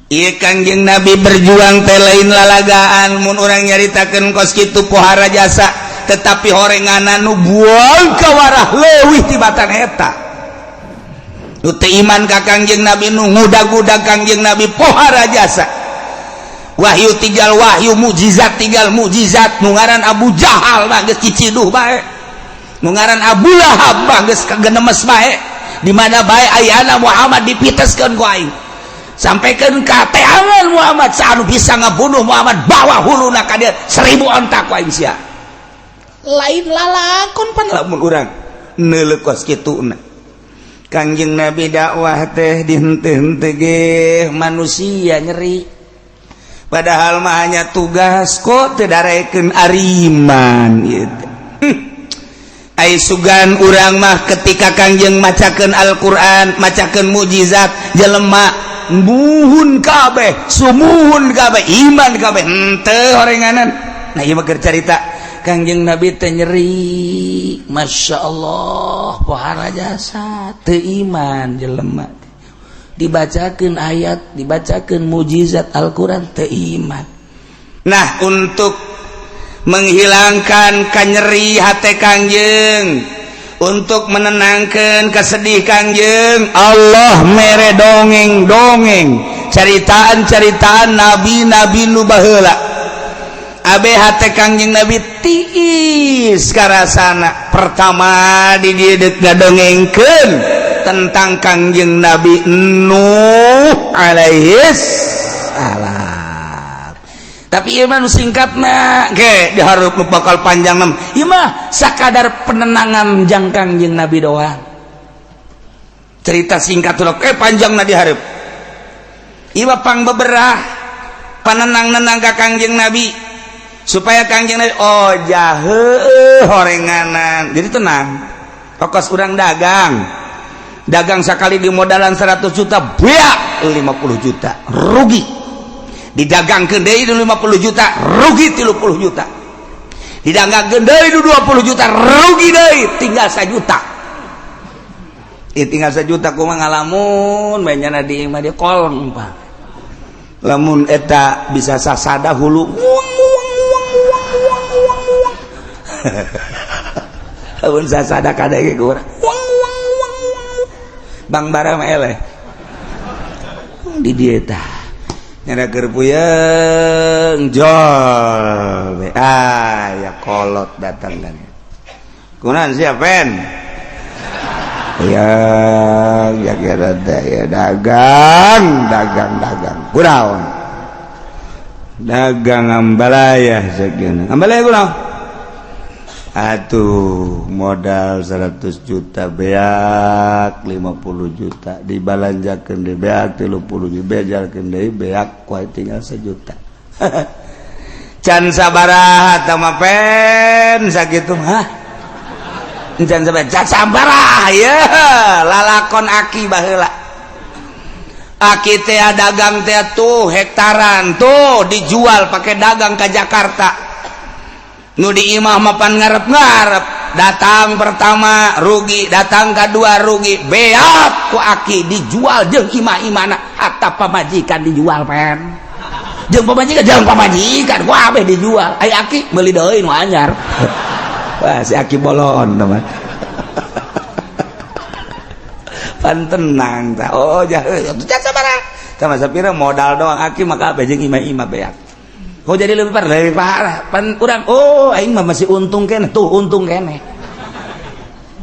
Iya, Kangjeng Nabi berjuang teh lain lalagaan. Mun urang nyaritakeun kos kitu pohara jasa, tetapi horenganan nu buang kawarah leuwih tibatan eta. Nu teu iman ka Kangjeng Nabi, nu ngudag-udag Kangjeng Nabi, pohara jasa. Wahyu tinggal wahyu, mukjizat tinggal mukjizat. Nu ngaran Abu Jahal mah geus ciciduh bae, nu ngaran Abu Lahab mah geus kagenemes bae. Di mana bae ayana Muhammad dipiteskeun ku aing, sampaikan ka teangan Muhammad. Anu bisa ngabunuh Muhammad, bawa huluna ka dieu, 1000 onta ku aing sia. Lain lalakon pan lamun urang neuleuh kos kituna. Kangjeng Nabi dakwah teh dihenteu-henteu ge manusia nyeri, padahal mah hanya tugas kok teu darekeun ariman ieu teh. Ai sugan urang mah ketika Kangjeng macakeun Al-Qur'an, macakeun mukjizat, jelema muhun kabeh, sumuhun kabeh, iman kabeh, henteu horenganan. Nah, ieu mah keur carita Kangjeng Nabi teh nyeri, Masya Allah, pohara jasa teu iman jelema. Dibacakeun ayat, dibacakeun mukjizat Al-Qur'an, teu iman. Nah, untuk menghilangkan kanyeri hati Kangjeng, untuk menenangkan kesedih Kangjeng, Allah mere dongeng-dongeng, ceritaan-ceritaan nabi-nabi nu baheula. Abe hate Kangjeng Nabi tiis karasana. Pertama di dieu ngadongengkeun tentang Kangjeng Nabi Nuh alaihis salam. Tapi ieu mah nu singkatna ge, dihareup nu bakal panjang mah. Ieu mah sakadar penenangan jang Kangjeng Nabi doang. Cerita singkat tuh panjang na dihareup. Ieu mah pang beberah panenang-nenang ka Kangjeng Nabi supaya Kangjeng Nabi, oh jahe horenganan, jadi tenang. Kos urang dagang, dagang sekali di modalan 100 juta, beak 50 juta rugi. Didagangkeun deui 50 juta, rugi 30 juta. Didagangkeun deui 20 juta, rugi deui, tinggal 1 juta. Ieu tinggal 1 juta kumaha ngalamun bae nyana di imah dia kolong, Pak. Lamun eta bisa sasada hulu uang uang uang uang uang uang uang. Lamun sasada kadege ku urang uang uang uang uang. Bang bara mah eleh di dieu tah nyana keur puyeng jol we. Ah ya, kolot datang kan, "Kunaon sia, Pen?" "Ya ya kira teh ya dagang, dagang, dagang." "Kunaon?" "Dagang ambalaya." Sekian ambalaya kunaon atuh? "Modal 100 juta beak 50 juta, dibalanjakeun deui beak 30 juta, bejalkeun deui beak, kuai tinggal 1 juta." "Can sabaraha tah mah, Pen?" Sakitu mah can sabaraha, can sabaraha ya lalakon aki baheula. Aki teh dagang teh tuh hektaran tuh dijual pakai dagang ke Jakarta. Nu di imah mapan ngarep-ngarep. Datang pertama rugi, datang kedua rugi, beak ku aki dijual jeung imah-imahna, hatta pamajikan dijual, Pen. Jeung pamajikan, jeung pamajikan ku abeh dijual. Ai aki meuli deui nu anyar. Wah, si aki bolon teman pan tenang tah. Oh jahe sabaraha sama sapira modal doang aki maka abeh jeung imah-imah beak. Kok jadi lebih parah, lebih parah pan urang. Oh, aing mah masih untung kene tuh, untung kene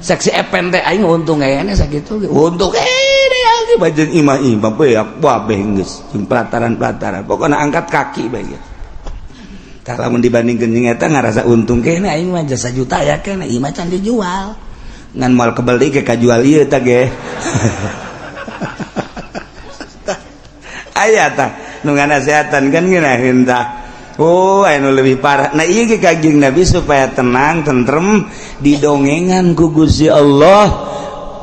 saksi epen teh aing untung kene, sakitu untung kene aki bajeng imah-imah beak babeh geus jeung pelataran-pelataran, pokokna angkat kaki bae ge. Tah, lamun dibandingkeun jeung eta ngarasa untung kene aing mah, jasa juta ya kene, imah can dijual ngan moal kebel deui ge kajual ieu tah ge. Aya tah nu nganasehatan kan ngeunaheun tah. Oh, anu lebih parah. Nah, ieu ge Kangjeng Nabi supaya tenang, tentrem, didongengan ku Gusti Allah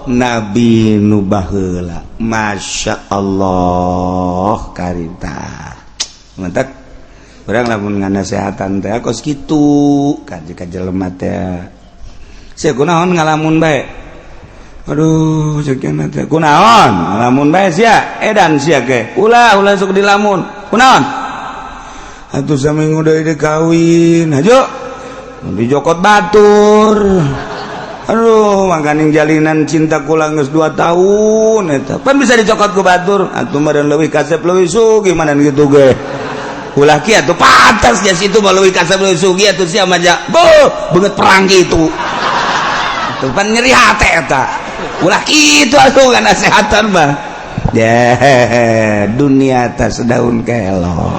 Nabi nu baheula. Masya Allah karita. Mantap. Urang lamun nganasehatan teh kos kitu ka jelema teh. Sia kunaon ngalamun bae? Aduh, cek nya teh kunaon lamun bae sia, edan sia ge. Ulah ulah sok dilamun. Kunaon? Atuh saminggu deui dikawin. Hajo. Dijokot batur. Aduh, makaning jalinan cinta kula geus 2 tahun eta. Pan bisa dicokot ku batur. Atuh meureun leuwih kasep leuwih sugih mana gitu ge. Ulah kieu atuh pantas ya situ mah leuwih kasep leuwih sugih atuh sia mah boh beungeut perang kitu. Atuh pan nyeri hate eta. Ulah kitu atuh kan nasehatan mah. Ya, dunia atas daun kelor.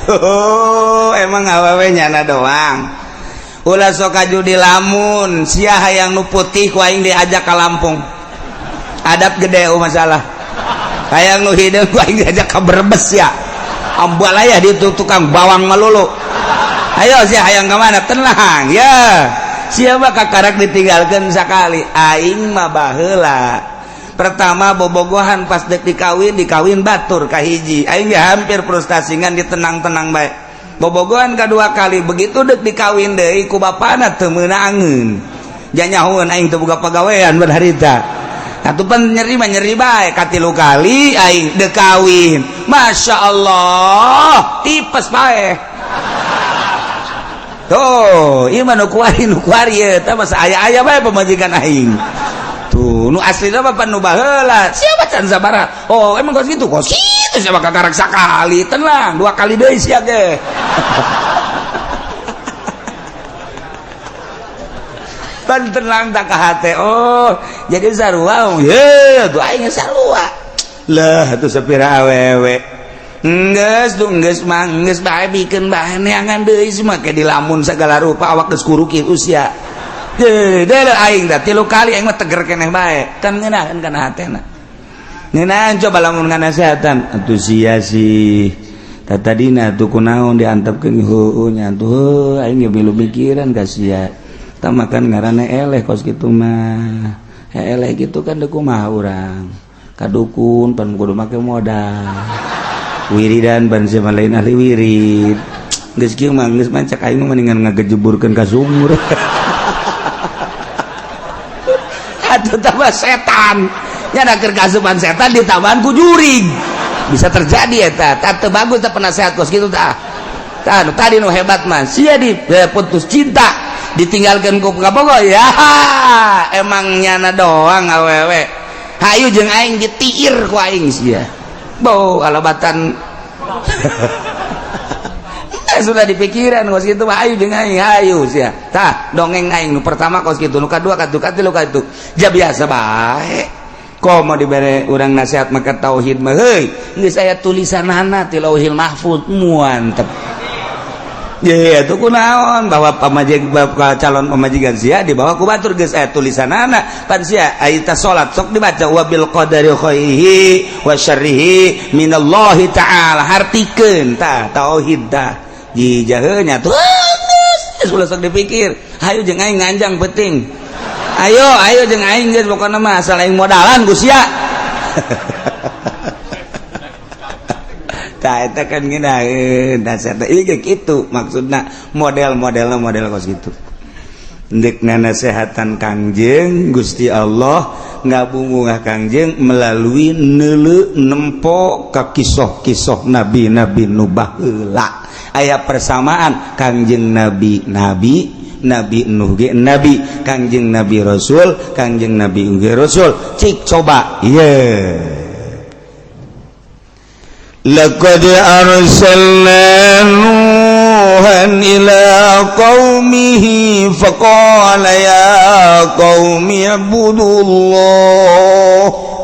Oh, emang awewe nyana doang. Ulah sok kaju di lamun, sia hayang nu putih ku aing diajak ka Lampung. Adab gede oh masalah. Hayang nu hideung ku aing diajak ka Brebes ya. Ambalaya di tukang bawang melulu. Ayo sia hayang ka mana? Tenang ya. Sia mah kakarak ditinggalkeun sakali. Aing mah baheula. Pertama bobogohan pas dek dikawin, dikawin batur kahiji. Aing ya hampir frustasi ngan ditenang-tenang bae. Bobogohan kedua kali begitu dek dikawin deui ku bapana teu meunangeun. Janyahoeun aing teu boga pagawean ber harita. Atuh pan nyeri mah nyeri bae katilu kali aing dek kawin. Masya Allah, tipes bae. Tuh, ieu mah nu kuari ye tah masa aya-aya bae pamajikan aing. Tuh, nu aslina mah pan nu baheula. Siapa can sabaraha? Oh, emang kos kitu? Kos kitu siapa kakarak sakali. Tenang, 2 kali deui sia ge. Pan tenang tak ka hate. Oh, jadi sarua. Ye, tuh aing sarua. Lah, atuh sapira awewe. Enggeus tuh enggeus mah enggeus bae bikeun bae neangan deui semua ke dilamun segala rupa awak geus kuruki usia. Deh, aing dah 3 kali aing mah teger keneh bae. Kan ngeunaheun kana hatena. Ngeunaheun coba lamun nganasehatan. Atuh sia sih. Tadina atuh kunaon diantepkeun heueuh nya atuh heuh aing ge milu mikiran ka sia. Tah makan ngaranna eleh kos kitu mah. Eleh kitu kan deuk kumaha urang. Ka dukun pan kudu make modal. Wiridan ban sia mah lain ahli wirid. Geus kieu mah geus mah cek aing mah mendingan ngagejeburkeun ka sumur. Atau tambah setan nya keur kasupan setan ditambahan ku jurig bisa terjadi eta tah teu bagus teh penasehat kos kitu tah tah nu tadi nu hebat mah sia di putus cinta ditinggalkeun ku kabogoh ya emang nyana doang awewe hayu jeung aing ditiir ku aing sia bau alabatan sudah dipikiran kos kitu mah ayu jeung aing hayu sia tah dongeng aing nu pertama kos kitu nu kadua katuh katilu katuh ja biasa bae komo dibere urang nasihat maka tauhid mah heuy geus aya tulisanana ti Lauhil Mahfuz muantep ye atuh kunaon bahwa pamajig calon pamajikan sia dibawa ku batur geus aya tulisanana pan sia aya salat sok dibaca wabil qadari khairihi wa syarrihi minallahi ta'ala hartikeun tah tauhid tah jijahnya tuh geus ulah sok dipikir hayu jeung aing nganjang penting ayo ayo jeung aing geus pokona mah asal aing modalan ku sia. Tah eta kan ngeunaheun dasar teh ieu kitu maksudna model-modelna model kos kitu ndek nanasehatan Kangjeng Gusti Allah ngabungah Kangjeng melalui neuleu nempo ka kisoh-kisoh nabi-nabi nu baheula. Aya persamaan Kangjeng Nabi Nabi Nabi Nuh ge Nabi Kangjeng Nabi Rasul Kangjeng Nabi ge Rasul cik coba ye laqad arsalna nuhan ila qaumihi faqala ya qaumi ibudullah.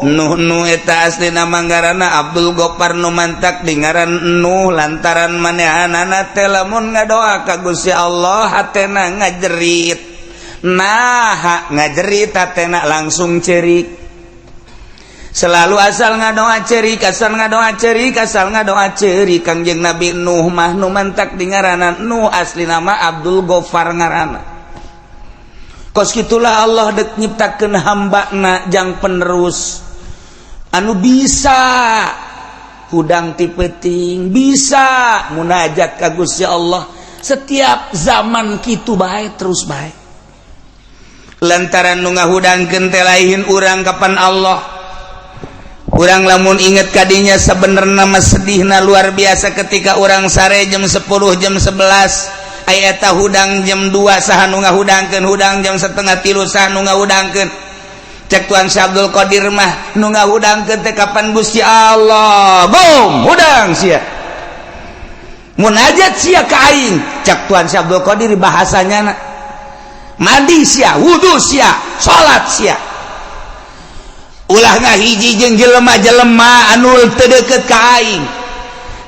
Nuh nu eta aslina manggarana Abdul Gopar nu mantak di ngaran Nuh lantaran manehanana teh lamun ngadoa ka Gusti Allah hatena ngajerit. Nah ngajerit hatena langsung cerik. Selalu asal ngadoa cerik, asal ngadoa cerik, asal ngadoa cerik. Kangjeng Nabi Nuh mah nu mantak di ngaranna Nuh asli nama Abdul Gofar ngaranna. Kos kitulah Allah dek nyiptakeun hambana jang penerus anu bisa hudang ti peuting, bisa munajat ka Gusti Allah setiap zaman kitu bae terus bae. Lantaran nu ngahudangkeun teh lain urang, kapan Allah. Urang lamun inget kadinya, sebenarnya mah sedihna luar biasa. Ketika urang sare jam 10, jam 11, aya eta hudang jam 2, saha nu ngahudangkeun? Hudang jam 2.30, saha nu ngahudangkeun? Cek Tuan Syekh Abdul Qadir mah, nu ngahudangkeun teh kapan Gusti Allah. Bom hudang sia, munajat sia ka aing. Cek Tuan Syekh Abdul Qadir bahasanya, mandi sia, wudu sia, salat sia, ulah ngahiji jeung jelema-jelema anu teu deukeut ka aing.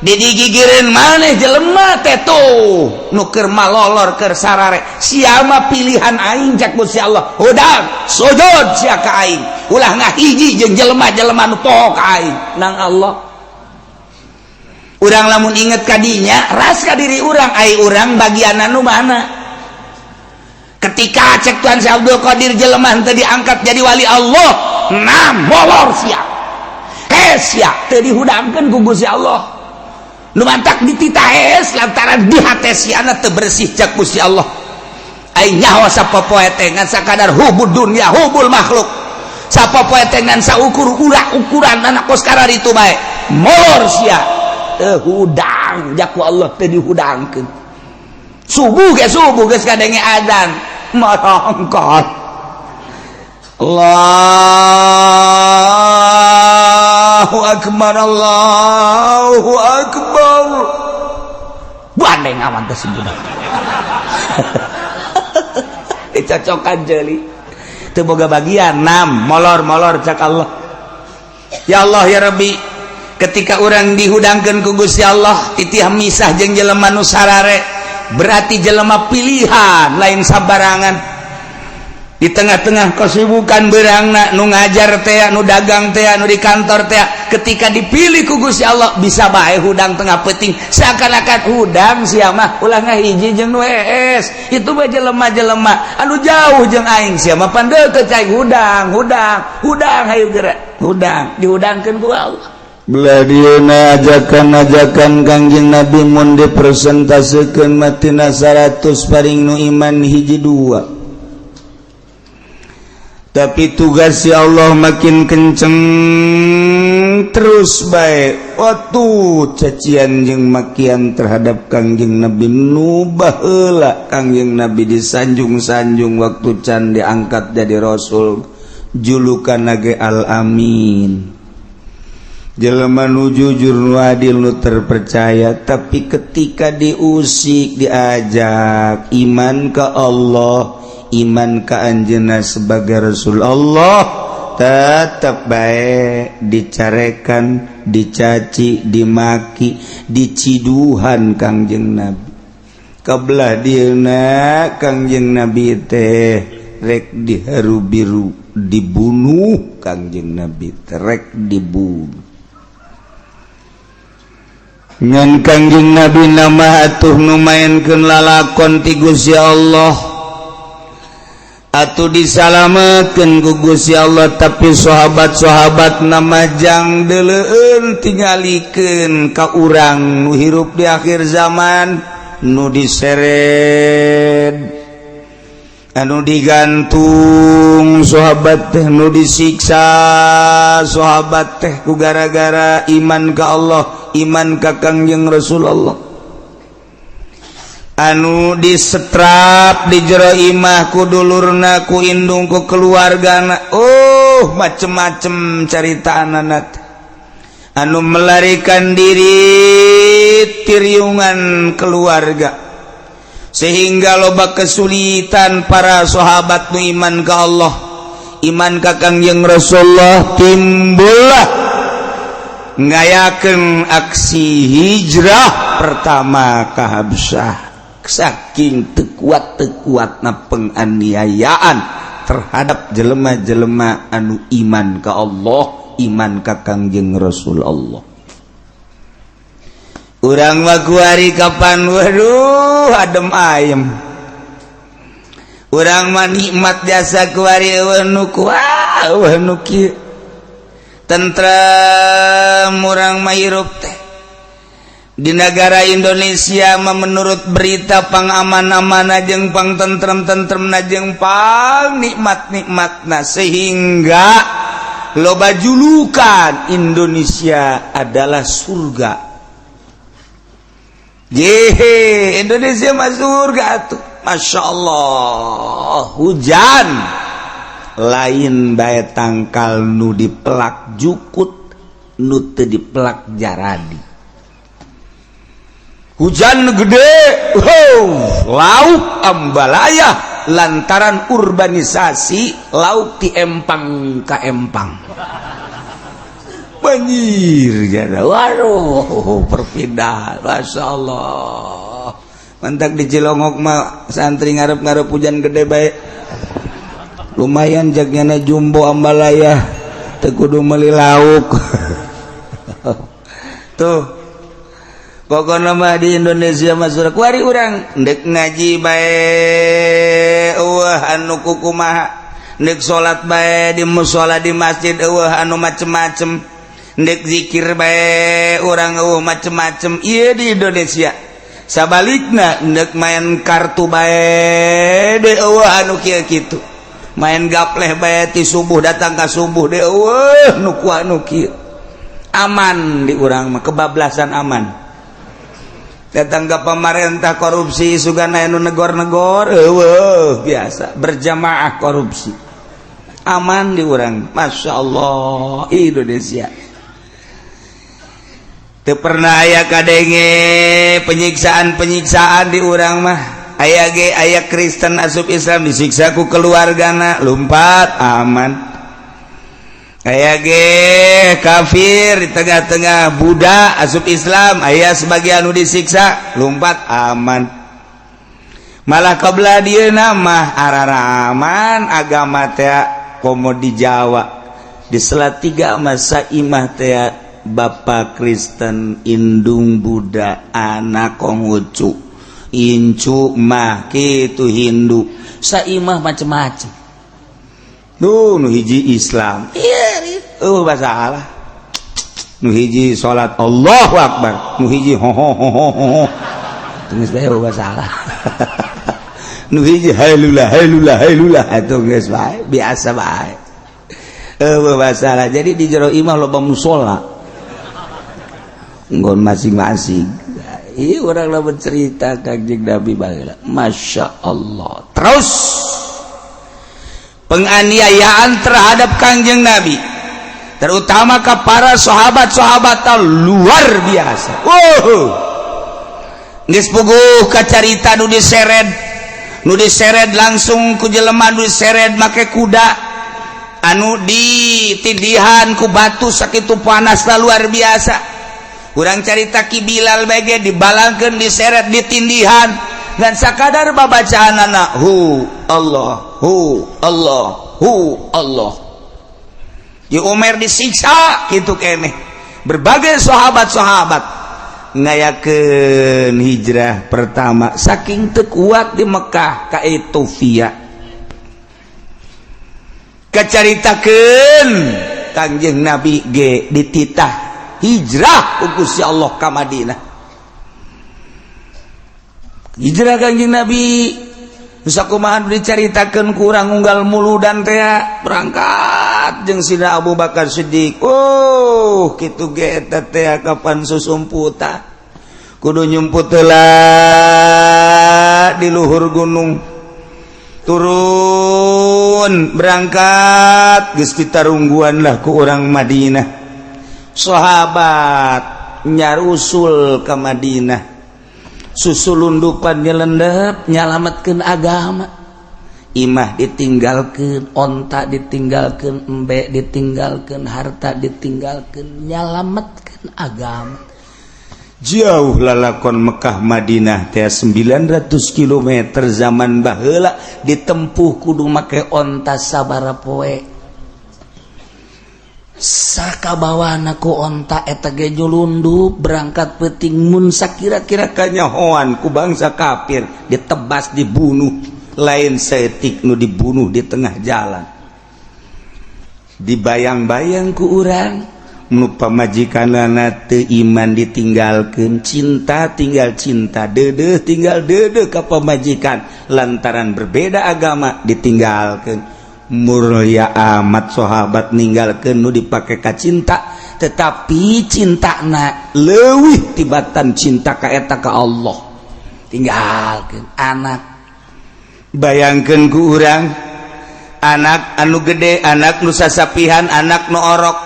Digigireun maneh jelema teh tuh nu keur malolor, keur sarare, sia mah pilihan aing. Cek Gusti Allah, hudang, sujud sia ka aing, ulah ngahiji jeung jelema-jelema nu poho ka aing. Nang Allah, urang lamun inget kadinya, ras ka diri urang, ai urang bagian anu mana? Ketika cek Tuan Syekh Abdul Qadir, jelema teu diangkat jadi wali Allah, nah molor sia, hes sia, teu dihudangkeun ku Gusti Allah. Nu mantak dititah hes lantaran di hate siana teu bersih. Cek Gusti Allah, ai nyaho sapopoe teh ngan sakadar hubud dunya, hubul makhluk, sapopoe teh ngan saukur urak ukuran anak kos itu bae, molor sia, teu hudang. Jaku Allah, teu dihudangkeun. Subuh ge, subuh geus kadenge adzan, marangkat, Allahu akbar, Allahu akbar, bandeng awan teh budak dicocokan jeli teu boga bagian. Nam molor-molor. Cak Allah, ya Allah, ya Rabbi. Ketika orang dihudangkeun ku Gusti Allah, titih misah jeung jelema nu sarare, berarti jelema pilihan, lain sabarangan. Di tengah-tengah kesibukan berangna, nu ngajar teh, nu dagang teh, nu di kantor teh, ketika dipilih ku Gusti Allah, bisa bae hudang tengah peuting, seakan-akan hudang sia mah, ulah ngahiji jeung nu hees, itu mah jelema-jelema anu jauh jeung aing, sia mah pan deukeut cai, hudang, hudang, hudang, hayu geura hudang. Dihudangkeun ku Allah. Belah dieuna ajakan-ajakan Kangjeng Nabi mun dipresentasekeun matina 100 paling nu iman hiji dua. Tapi tugas si Allah makin kenceng terus baik waktu cacian jeung makian terhadap Kangjeng Nabi. Nu baheula Kangjeng Nabi disanjung-sanjung waktu can diangkat jadi rasul, julukan nage Al-Amin, jelema nu jujur, nu adil, nu terpercaya. Tapi ketika diusik, diajak iman ke Allah, iman ke anjeunna sebagai Rasul Allah, tetap baik dicarekan, dicaci, dimaki, diciduhan Kangjeng Nabi. Kebelah dieuna Kangjeng Nabi teh rek diharu biru, dibunuh. Kangjeng Nabi teh rek dibunuh. Ngan Kangjeng Nabi nama atuh nu mainkeun lalakon ti Gusti Allah, atuh disalametkeun ku Gusti Allah. Tapi sahabat-sahabat nama jang deuleueun, tingalikeun ka urang nu hirup di akhir zaman, nu diseret, anu digantung sahabat teh, nu disiksa sahabat teh ku gara-gara iman ka Allah, iman ka Kangjeng Rasulullah, anu disetrap di jero imah ku dulurna, ku indung, ku keluargana. Oh, macem-macem carita anak anu melarikan diri tiriungan keluarga, sehingga loba kesulitan para sahabat nu iman ke Allah, iman ka Kangjeng Rasulullah. Timbullah ngayakeun aksi hijrah pertama ke Habsyah, saking teu kuat teu kuatna penganiayaan terhadap jelema-jelema anu iman ke Allah, iman ka Kangjeng Rasul Allah. Urang mah kuari kapan, waduh, adem ayem. Urang mah nikmat jasa kuari, euweuh nu kuah, euweuh nu kieu, tentrem urang mah hirup teh. Di negara Indonesia mah, menurut berita, pang aman-aman jeung pang tentrem-tentrem jeung pang nikmat-nikmatna, sehingga loba julukan Indonesia adalah surga. Jehe, Indonesia mah surga tuh. Masya Allah, hujan lain bae tangkal nu dipelak jukut, nu teu dipelak jaradi. Hujan gede, wow, lauk ambalaya. Lantaran urbanisasi, lauk ti empang ka empang banjir jada. Waduh, perpindahan, Masya Allah. Mantak di Cilongok mah santri ngarep-ngarep hujan gede bae. Lumayan jagnya jumbo ambalaya, teu kudu meuli lauk tuh. Pokoknya mah di Indonesia mah surga. Kuari urang ndek ngaji bae euweuh anu kukumaha, ndek salat bae di musola, di masjid, euweuh anu macem-macem, ndek zikir bae urang euweuh macem-macem. Ieu di Indonesia. Sabalikna, ndek main kartu bae de euweuh anu kieu kitu, main gapleh bae ti subuh datang ka subuh de euweuh nu ku anu kieu. Aman di urang mah, kebablasan aman. Datang ke pemerintah korupsi, sugana anu negor-negor euweuh, biasa berjamaah korupsi. Aman di urang, Masya Allah. Indonesia teu pernah aya kadenge penyiksaan-penyiksaan di urang mah. Aya ge aya Kristen asup Islam disiksa ku keluargana, lumpat, aman. Aya ge kafir di tengah-tengah Buddha asup Islam, aya sebagian nu disiksa, lumpat, aman. Malah kebelah dia nama araraman agama teh. Komo di Jawa, di Salatiga, masa imah teh Bapak Kristen, indung Buddha, anak Konghucu, incu mah kitu Hindu, saimah macem-macem. Duh, nu hiji Islam. Iya, oh masalah. Nu hiji salat Allahu Akbar, nu hiji ho ho ho ho ho. Geus bae masalah. Nu hiji hailula hailula hailula, atuh geus bae, biasa bae. Euweuh masalah. Jadi di jero imah loba musola. Nggon masing-masing. Iya, orang lah bercerita Kanjeng Nabi baheula. Masya Allah. Terus penganiayaan terhadap Kangjeng Nabi, terutama ke para sahabat-sahabat, luar biasa. Wow, geus puguh kacarita nu diseret, nu diseret langsung ku jelema, nu diseret make kuda, anu ditindihan ku batu sakitu panasna luar biasa. Kurang carita Ki Bilal bege dibalangkeun, diseret, ditindihan, dan sakadar babacaan anak hu Allah, hu Allah, hu Allah. Ki Umar disiksa gitu keneh. Berbagai sahabat-sahabat ngayakeun hijrah pertama saking teu kuat di Mekah ka Ethiopia. Kacaritakeun Kangjeng Nabi ge dititah hijrah ku Gusti Allah ka Madinah. Hijrah Kangjeng Nabi sakumaha dicaritakeun kurang unggal muludan teh berangkat jeung Sina Abu Bakar Siddiq. Oh, kitu ge eta teh kapan susumputan kudu nyumput heula di luhur gunung, turun berangkat, geus ditarungguan lah ku orang Madinah. Sahabat nyarusul ke Madinah, susulundupan, nyelendep, nyalamatkeun agama. Imah ditinggalkan, onta ditinggalkan, embe ditinggalkan, harta ditinggalkan, nyalamatkan agama. Jauh lalakon Mekah Madinah teh 900 km. Zaman baheula ditempuh kudu make onta sabara poe. Sakabawana ku onta eta ge nyulundup berangkat peuting. Mun sakira-kira kanyahoan ku bangsa kafir, ditebas, dibunuh. Lain saeutik nu dibunuh di tengah jalan. Dibayang-bayang ku urang. Nu pamajikanana teu iman ditinggalkeun, cinta tinggal cinta, deudeuh tinggal deudeuh ka pamajikan, lantaran berbeda agama ditinggalkeun. Mulia amat sahabat ninggalkeun nu dipake ka cinta, tetapi cintana leuwih tibatan cinta ka eta ka Allah. Tinggalkeun anak. Bayangkeun ku urang, anak anu gede, anak nu sasapihan, anak nu orok,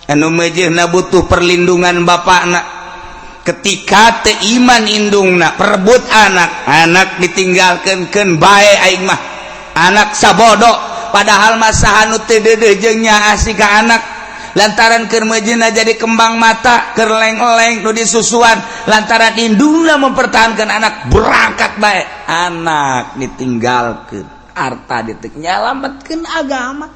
anu mejehna butuh perlindungan bapakna. Ketika teu iman indungna, perebut anak, anak ditinggalkeun, keun bae aing mah, anak sabodo. Padahal masa anu teu deudeuh jeung nyaah ka anak, lantaran keur meujeuhna jadi kembang mata, keur leng-leng nu disusuan, lantaran indungna mempertahankan anak, berangkat bae, anak ditinggalkeun, harta ditek, nyalametkeun agama.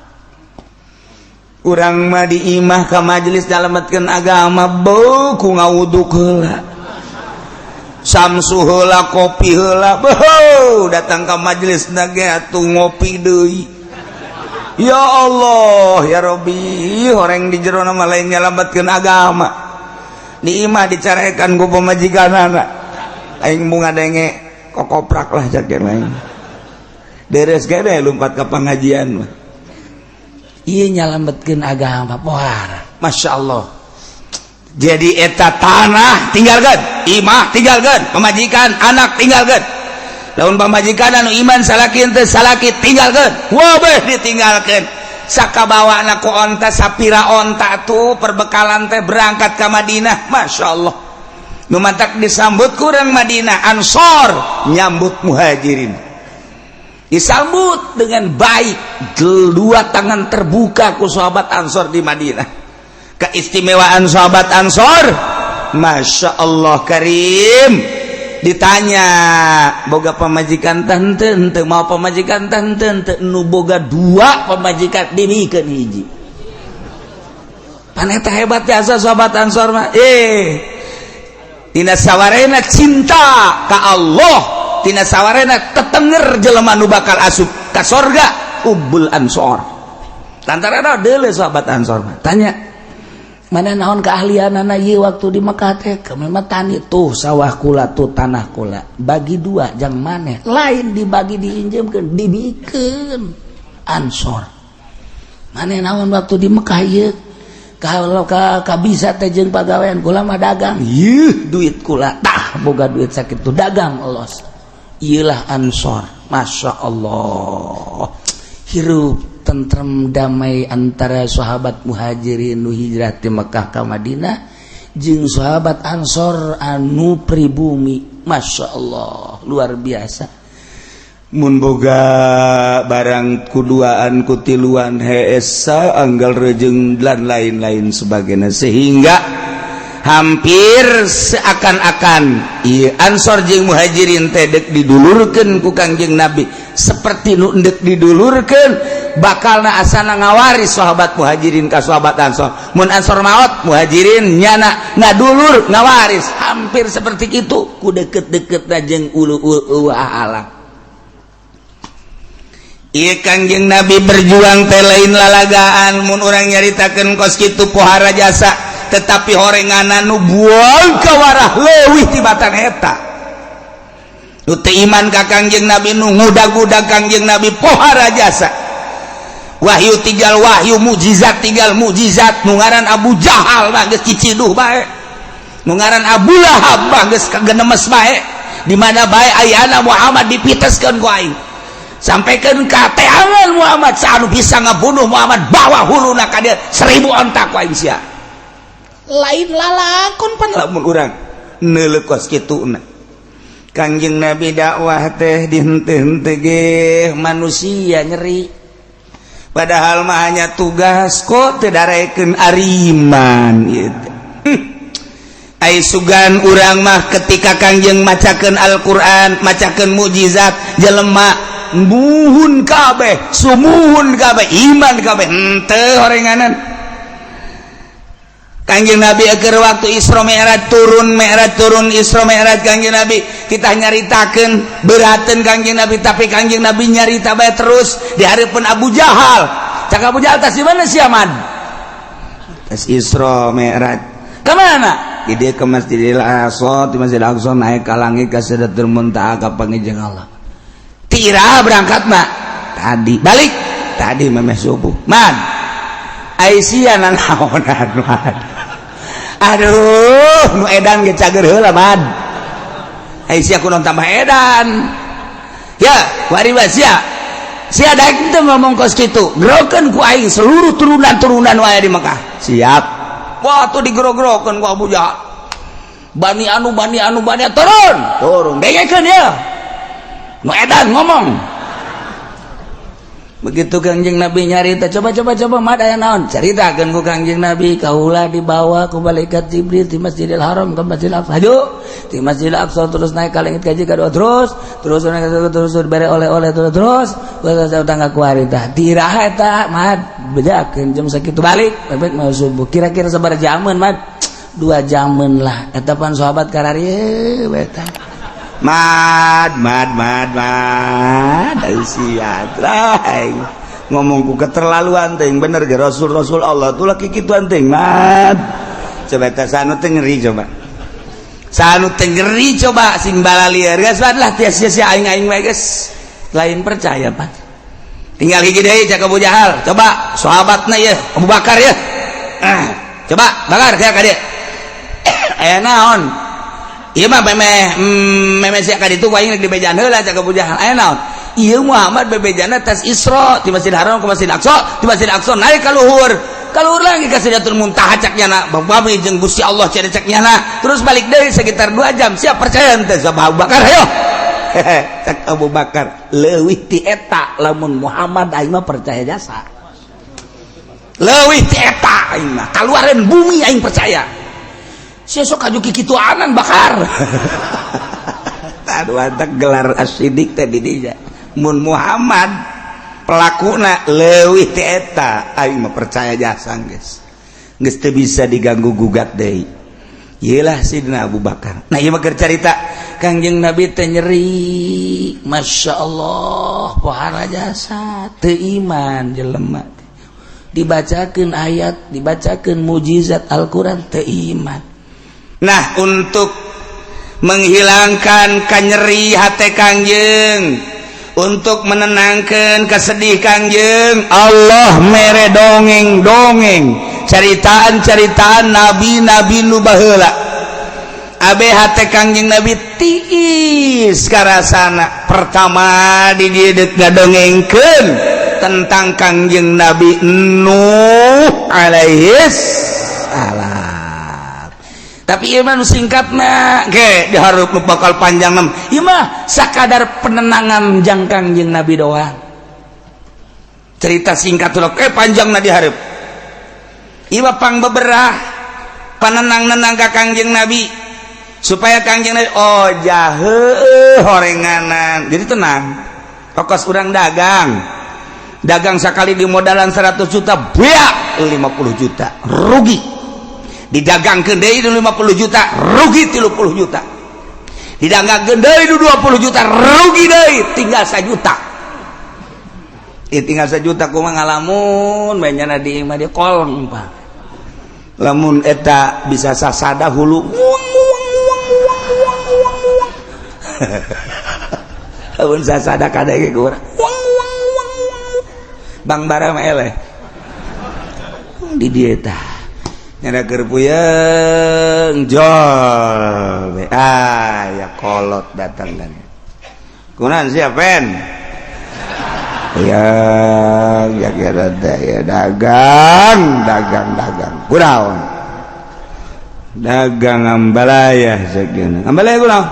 Urang mah di imah ka majelis nyalametkeun agama, beuh ku ngawuduk heula, samsu heula, kopi heula, beuh datang ka majelis na ge atuh ngopi deui. Ya Allah ya Robbi, horeng di jero mah lain nyalametkeun agama. Di imah dicarekan ku pamajikanana, aing bunga denge kokoprak lah cak lain, beres gede lompat ke pengajian mah. Iya, nyalametkeun agama pohara. Masya Allah. Jadi eta tanah tinggalkan, imah tinggalkan, pamajikan, anak tinggalkan. Lamun pamajikan anu iman salaki, teu salaki tinggalkan, wabeh ditinggalkan. Sakabawa ku onta, sapira onta tuh perbekalan teh, berangkat ke Madinah. Masya Allah, nu matak disambut kurang Madinah, Ansor nyambut Muhajirin, disambut dengan baik, dua tangan terbuka ku sahabat Ansor di Madinah. Keistimewaan sahabat Ansor, Masya Allah Karim. Ditanya, boga pamajikan tante ente? Mau pamajikan tante ente? Nu boga dua pamajikan dibikeun hiji. Paneta hebat biasa sahabat Ansor mah. Tina sawarena cinta ka Allah, tina sawarena tetenger jelema nu bakal asup ka sorga ubul Ansor, lantaran deule sahabat Ansor mah. Tanya, mana naon keahlian anak ieu waktu di Mekah teh? Kami mah tani. Tuh sawah kula, tuh tanah kula, bagi dua jang maneh. Lain dibagi, diinjemkeun, dibikeun Ansor. Maneh naon waktu di Mekah ieu? Kalau ka bisa teh jeung pagawean kula mah dagang. Yeuh, duit kula tah, boga duit sakitu, dagang los. Iyalah Ansor. Masya Allah, hirup tentrem damai antara sahabat Muhajirin nu hijrah di Mekah ka Madinah jeung sahabat Ansor anu pribumi. Masya Allah, luar biasa. Mun boga barang kuduaan, kutiluan, heesa anggal rejeng dan lain-lain sebagainya, sehingga hampir seakan-akan iya Ansor jeung Muhajirin teh dek didulurkeun ku Kangjeng Nabi, seperti nu endek didulurkeun, bakalna asana ngawaris sahabat Muhajirin ka sahabat Ansor. Mun Ansor maot, Muhajirin nyana ngadulur ngawaris, hampir seperti itu ku deket-deket jeung ulu ulu alam. Iya, Kangjeng Nabi berjuang teh lain lalagaan. Mun urang nyaritakeun kos kitu pohara jasa, tetapi horenganan nu buang kawarah leuwih tibatan eta. Nu teu iman ka Kangjeng Nabi, nu ngudag-udag Kangjeng Nabi, pohara jasa. Wahyu tinggal wahyu, mukjizat tinggal mukjizat. Nu ngaran Abu Jahal mah geus ciciduh bae, nu ngaran Abu Lahab mah geus kagenemes bae. Di mana bae ayana Muhammad dipiteskeun ku aing, sampaikan ka teangan Muhammad. Anu bisa ngabunuh Muhammad, bawa huluna ka dia 1000 onta ku aing sia. Lain lalakon pan lamun urang neuleuh kos kituna. Kangjeng Nabi dakwah teh dihenteu-henteu ge manusia nyeri, padahal mah hanya tugas kok teu darekeun ariman ieu teh. Ai sugan urang mah ketika Kangjeng macakeun Al-Qur'an, macakeun mukjizat, jelema muhun kabeh, sumuhun kabeh, iman kabeh. Henteu horenganan. Kangjeng Nabi keur waktu Isra Mi'raj turun, Mi'raj turun, Isra Mi'raj, Kangjeng Nabi kita nyaritakeun berateun Kangjeng Nabi, tapi Kangjeng Nabi nyarita bae terus di hareupeun Abu Jahal. Cak Abu Jahal, "Tas di mana sia, Man?" Tes Isra Mi'raj. Kemana? Di dia ke Masjidil Aqsa, di Masjidil Aqsa naik ke langit ke Sidratul Muntaha ka panggih Allah. Tira berangkat mak tadi balik tadi memeh subuh man Aisyah nanaonan man. Aduh, nu edan ge cager heula man. Aisyah kunaon tambah edan ya wari sia sia daek teu ngomong kos kitu, gerokeun ku aing seluruh turunan-turunan wae di Mekah. Siap. Wah, tuh digero-gerokeun ku Abu Jahal. Bani anu, bani anu, bani anu, turun turun, dengekeun ya nu edan ngomong. Begitu Kangjeng Nabi nyarita, "Coba, coba, coba, mad, aya naon?" Caritakeun ku Kangjeng Nabi, "Kaula dibawa ku malaikat Jibril di Masjidil Haram ke Masjidil Aqsa. Hayu di Masjidil Aqsa, terus naik ka langit kaji kadua, terus terus naik, terus terus oleh-oleh, terus terus terus tangga kuari." Tah tiraha eta mad bejakeun jam sakitu balik bebek mau subuh. Kira-kira sabaraha jaman, mad? 2 jaman lah. Eta pan sahabat kararieu eta. Mad, mad, mad, mad, sia ngomongku keterlaluan ting. Bener ge rasul rasul Allah tuh laki kituan ting, mad. Coba eta sanu teh ngeri, coba sanu teh ngeri, coba sing balalieur geus lah tia sia aing aing wae geus lain percaya pan. Tinggal hiji deui, cak Abu Jahal, coba sahabatna ya Abu Bakar ya. Ah, coba Bakar ya ka dieu, aya naon? Ieu mah memeh memeh sia ka ditu aing rek dibejaan heula. Cak Abu Jahal, aya naon? Ieu Muhammad bebejana tas Isra di Masjid Haram ke Masjid Aqsa, di Masjid Aqsa naik ka luhur, ka luhur lagi ka Sidratul Muntaha, cak nyana bami jeung Gusti Allah cenah cak nyana, terus balik deui sekitar 2 jam. Siap percaya henteu? Abu Bakar, ayo. Cak Abu Bakar, leuwih ti eta lamun Muhammad aing mah percaya jasa. Leuwih ti eta aing mah kaluaran bumi aing percaya. Sia sok aju kikituanan, Bakar. Aduh, gelar as-Siddiq teh di dinya mun Muhammad pelakuna leuwih ti eta aing mah percaya jasa. Geus geus teu bisa diganggu gugat deui. Iyalah Sidina Abu Bakar. Nah, ieu mah keur carita Kangjeng Nabi teh nyeri, Masya Allah, pohara jasa teu iman jelema. Dibacakeun ayat, dibacakeun mujizat Al-Qur'an, teu iman. Nah, untuk menghilangkan kanyeri hati Kangjeng, untuk menenangkan kesedih Kangjeng, Allah mere dongeng-dongeng, ceritaan-ceritaan nabi-nabi nu baheula. Abe hate Kangjeng Nabi tiis karasana. Pertama di dieu ngadongengkeun tentang Kangjeng Nabi Nuh alaihis salam. Tapi ieu mah nu singkatna ge dihareup nu bakal panjang mah. Ieu mah sakadar penenangan jang Kangjeng Nabi doang. Cerita singkat tuh panjang na dihareup. Ieu mah pang beberah panenang-nenang ka Kangjeng Nabi supaya Kangjeng Nabi, oh jahe horenganan, jadi tenang. Tokos urang dagang, dagang sekali di modalan 100 juta, beak 50 juta rugi. Didagangkeun deui 50 juta, rugi 30 juta. Didagangkeun deui 20 juta, rugi deui, tinggal 1 juta. Eh, tinggal 1 juta kumaha ngalamun bae nyana di imah dia kolong, Pak. Lamun eta bisa sasada hulu uang uang uang uang uang uang uang. Lamun sasada kadege ku urang uang uang uang uang. Bang bara mah eleh di dieu tah nyana keur puyeng jol. Ah ya, kolot datang kan, "Kunaon sia, pen?" Ya ya kira ya, "Dagang, dagang, dagang." "Kunaon?" "Dagang ambalaya." Sekian ambalaya kunaon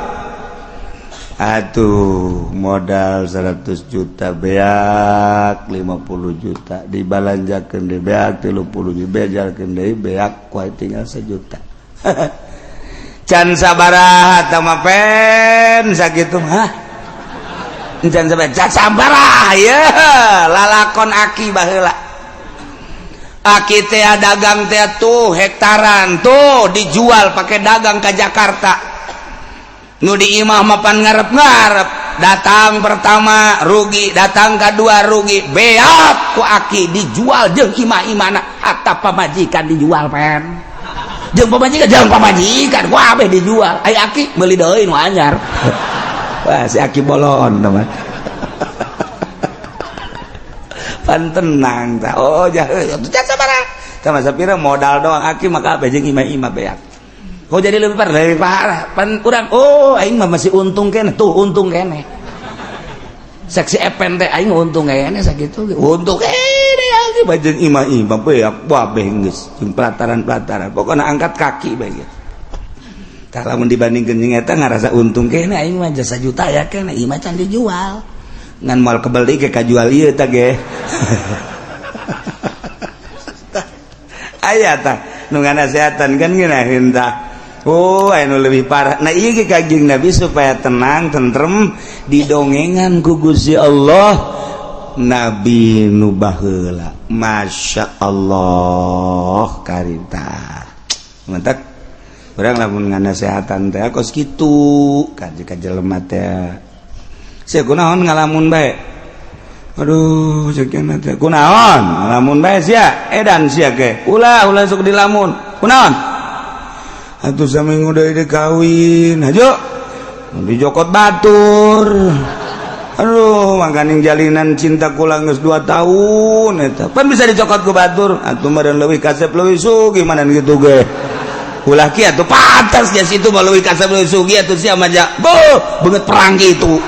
atuh? "Modal 100 juta beak 50 juta, dibalanjakeun deui beak 30 juta, bejalkeun deui beak, kuai tinggal 1 juta." "Can sabaraha tah mah, pen?" Sakitu mah can sabaraha, can sabaraha ya lalakon aki baheula. Aki teh dagang teh tuh hektaran tuh dijual pakai dagang ke Jakarta. Nu di imah mapan ngarep-ngarep. Datang pertama rugi, datang kedua rugi, beak ku aki dijual jeung imah-imahna, hatta pamajikan dijual pen. Jeung pamajikan ku abeh dijual. Ai aki meuli deui nu anyar. Wah, si aki bolon teman. Pan tenang tah. Oh, jah, sabaraha. Tah masa pira modal doang aki maka abeh jeung imah-imah beak. Kok jadi lebih parah, lebih parah. Pan urang, oh aing mah masih untung keneh, tuh untung keneh. Seksi epen teh aing untung keneh sakitu. Untung keneh aki bajeng imah-imah beak babeh geus jeung pelataran-pelataran. Pokona angkat kaki bae ge. Tah lamun dibandingkeun jeung eta ngarasa untung keneh aing mah jasa juta ya keneh imah can dijual. Ngan moal kebeli ge kajual ieu tah ge. Aya tah nu nganasehatan kan ngeunaheun tah. Oh, anu lebih parah. Nah, ieu ge Kanjeng Nabi supaya tenang, tentrem didongengan ku Gusti Allah Nabi nu baheula. Masya Allah karita. Mantak urang lamun nganasehatan teh kos kitu ka jelema teh. Sia kunaon ngalamun bae? Aduh, ceuk teh kunaon ngalamun bae sia? Edan sia ge. Ulah ulah sok dilamun. Kunaon? Atuh saminggu deui dikawin hajo dijokot batur. Aduh, makaning jalinan cinta kula geus 2 tahun eta pan bisa dicokot ku batur atuh meureun leuwih kasep leuwih sugih mana kitu ge ulah kieu atuh pantas ya situ mah leuwih kasep leuwih sugih atuh sia mah ja beuh beungeut perang kitu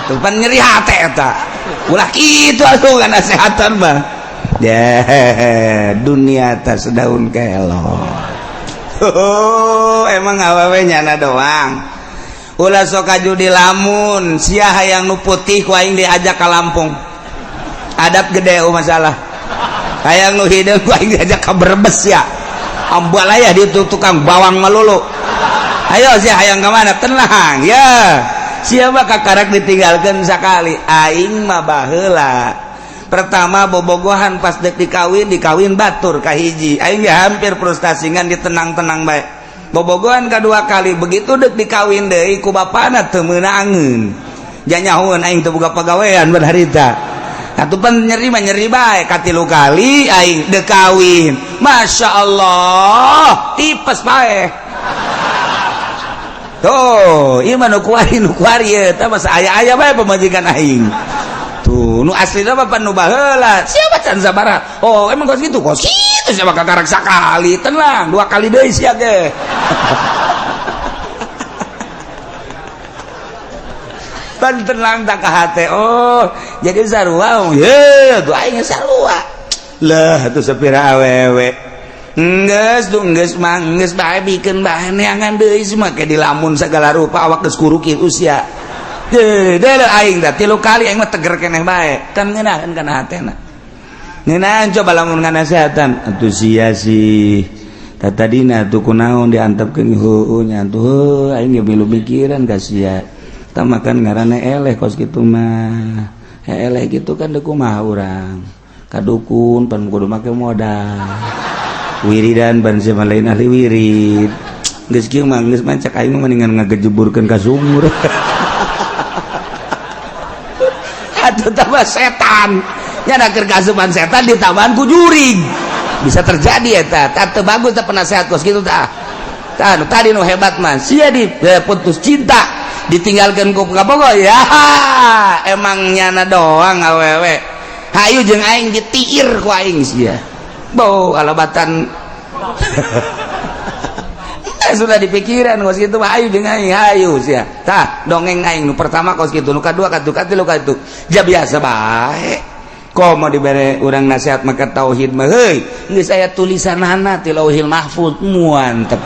atuh pan nyeri hate eta ulah kitu atuh nasehatan mah deh dunia tas daun kelor. Oh, emang awewe nyana doang. Ulah sok kaju di lamun, sia hayang nu putih ku aing diajak ka Lampung. Adab gede masalah. Hayang nu hideung ku aing diajak ka Brebes ya. Ambalaya di tukang bawang melulu. Ayo sia hayang ka mana? Tenang ya. Sia mah kakarak ditinggalkeun sakali. Aing mah baheula. Pertama bobogohan pas dek dikawin, dikawin batur kahiji. Aing ge hampir frustasi ngan ditenang-tenang bae. Bobogohan kedua kali begitu dek dikawin deui ku bapana teu meunangeun. Janyahoeun aing teu boga pagawean harita. Atuh pan nyeri mah nyeri bae katilu kali aing dek kawin. Masya Allah, tipes bae. Tuh, ieu mah nu kuari ieu tah masa aya-aya bae pamajikan aing. Tuh, nu aslina mah pan nu baheula. Siapa can sabaraha? Oh, emang kos kitu? Kos kitu siapa kakarak sakali. Tenang, 2 kali deui sia ge. Pan tenang tak ka hate. Oh, jadi sarua. Ye, tuh aing sarua. Lah, atuh sapira awewe. Geus tuh geus mah geus bae bikeun bae neangan deui semua ke dilamun segala rupa awak geus kuruki usia. Deh, aing dah 3 kali aing mah teger keneh bae. Kan ngeunaheun kana hatena. Ngeunaheun coba lamun nganasehatan atuh sia sih. Tadina atuh kunaon diantepkeun heueuh nya atuh aing ge milu mikiran ka sia. Tah makan ngaranna eleh kos kitu mah. Eleh kitu kan deuk kumaha urang. Ka dukun pan kudu make modal. Wiridan ban sia lain ahli wirid. Geus kieu mah geus mah cek aing mah mendingan ngagejeburkeun ka sumur. Atau tambah setan nya keur kasupan setan ditambahan ku jurig bisa terjadi eta tah teu bagus tah penasehat kos kitu tah tah nu tadi nu hebat mah sia di putus cinta ditinggalkeun ku kabogoh ya emang nyana doang awewe hayu jeung aing ditiir ku aing sia bau alabatan sudah dipikiran kos kitu mah ayu jeung aing hayu sia tah dongeng aing nu pertama kos kitu nu kadua katu katilu katu ja biasa bae komo dibere urang nasihat maka tauhid mah heuy geus aya tulisanana ti Lauhil Mahfuz muantep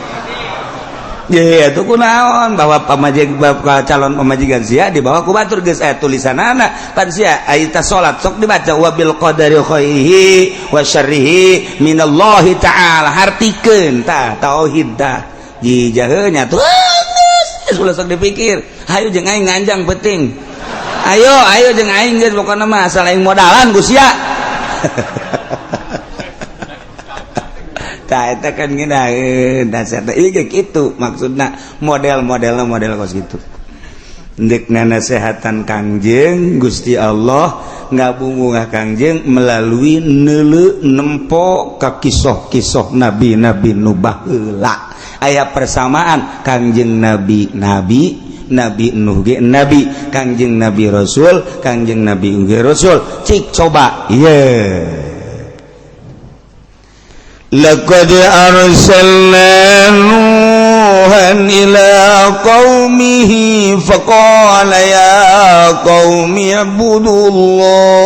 ye atuh kunaon bahwa pamajig calon pamajikan sia dibawa ku batur geus aya tulisanana pan sia aya ta salat sok dibaca wabil qadari khairihi wa syarrihi minallahi ta'ala hartikeun tah tauhid tah jijahnya tuh geus ulah sok dipikir hayu jeung aing nganjang penting ayo ayo jeung aing geus pokona mah asal aing modalan ku sia. Tah eta kan ngeunaheun dasar teh ieu kitu maksudna model-modelna model kos kitu. Ndek nasehatan Kangjeng Gusti Allah ngabungah Kangjeng melalui neuleu nempo ka kisoh-kisoh nabi-nabi nu baheula. Aya persamaan Kangjeng Nabi nabi, Nabi Nuh ge nabi, Kangjeng Nabi Rasul, Kangjeng Nabi ge Rasul. Cik coba ieu. Laqad arsalna Nuhan ila qaumihi faqala ya qaumi ibudullah.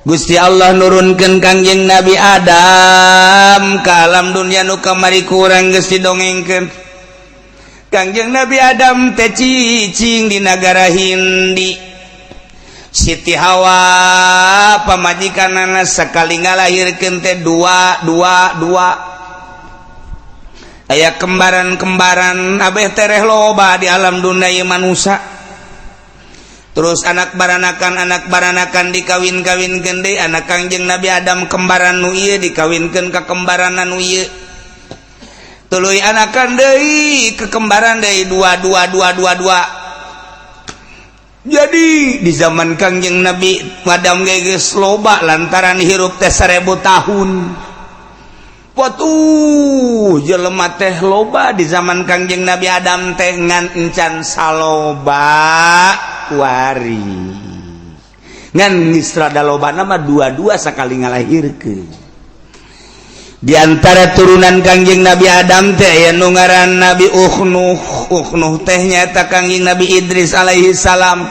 Gusti Allah nurunkeun Kangjeng Nabi Adam ka alam dunya nu kamari kurang geus didongengkeun. Kangjeng Nabi Adam teh cicing di nagara Hindi. Siti Hawa pamajikanana sakali ngalahirkeun teh dua dua dua. Aya kembaran-kembaran abeh tereh loba di alam dunia ieu manusa. Terus anak baranakan dikawin-kawinkeun deui, anak Kangjeng Nabi Adam kembaran nu ieu dikawinkeun ka kembaran nu ieu. Tuluy anakan deui ke kembaran deui dua dua dua dua dua. Jadi di zaman Kangjeng Nabi Adam geus loba lantaran hirup teh 1000 tahun. Watuh jelema teh loba di zaman Kangjeng Nabi Adam teh ngan encan saloba kuari. Ngan geus rada loba mah dua-dua sakali ngalahirkeun. Di antara turunan Kangjeng Nabi Adam teh aya nu ngaran Nabi Ukhnuh. Ukhnuh teh nyaeta Kangjeng Nabi Idris alaihi salam.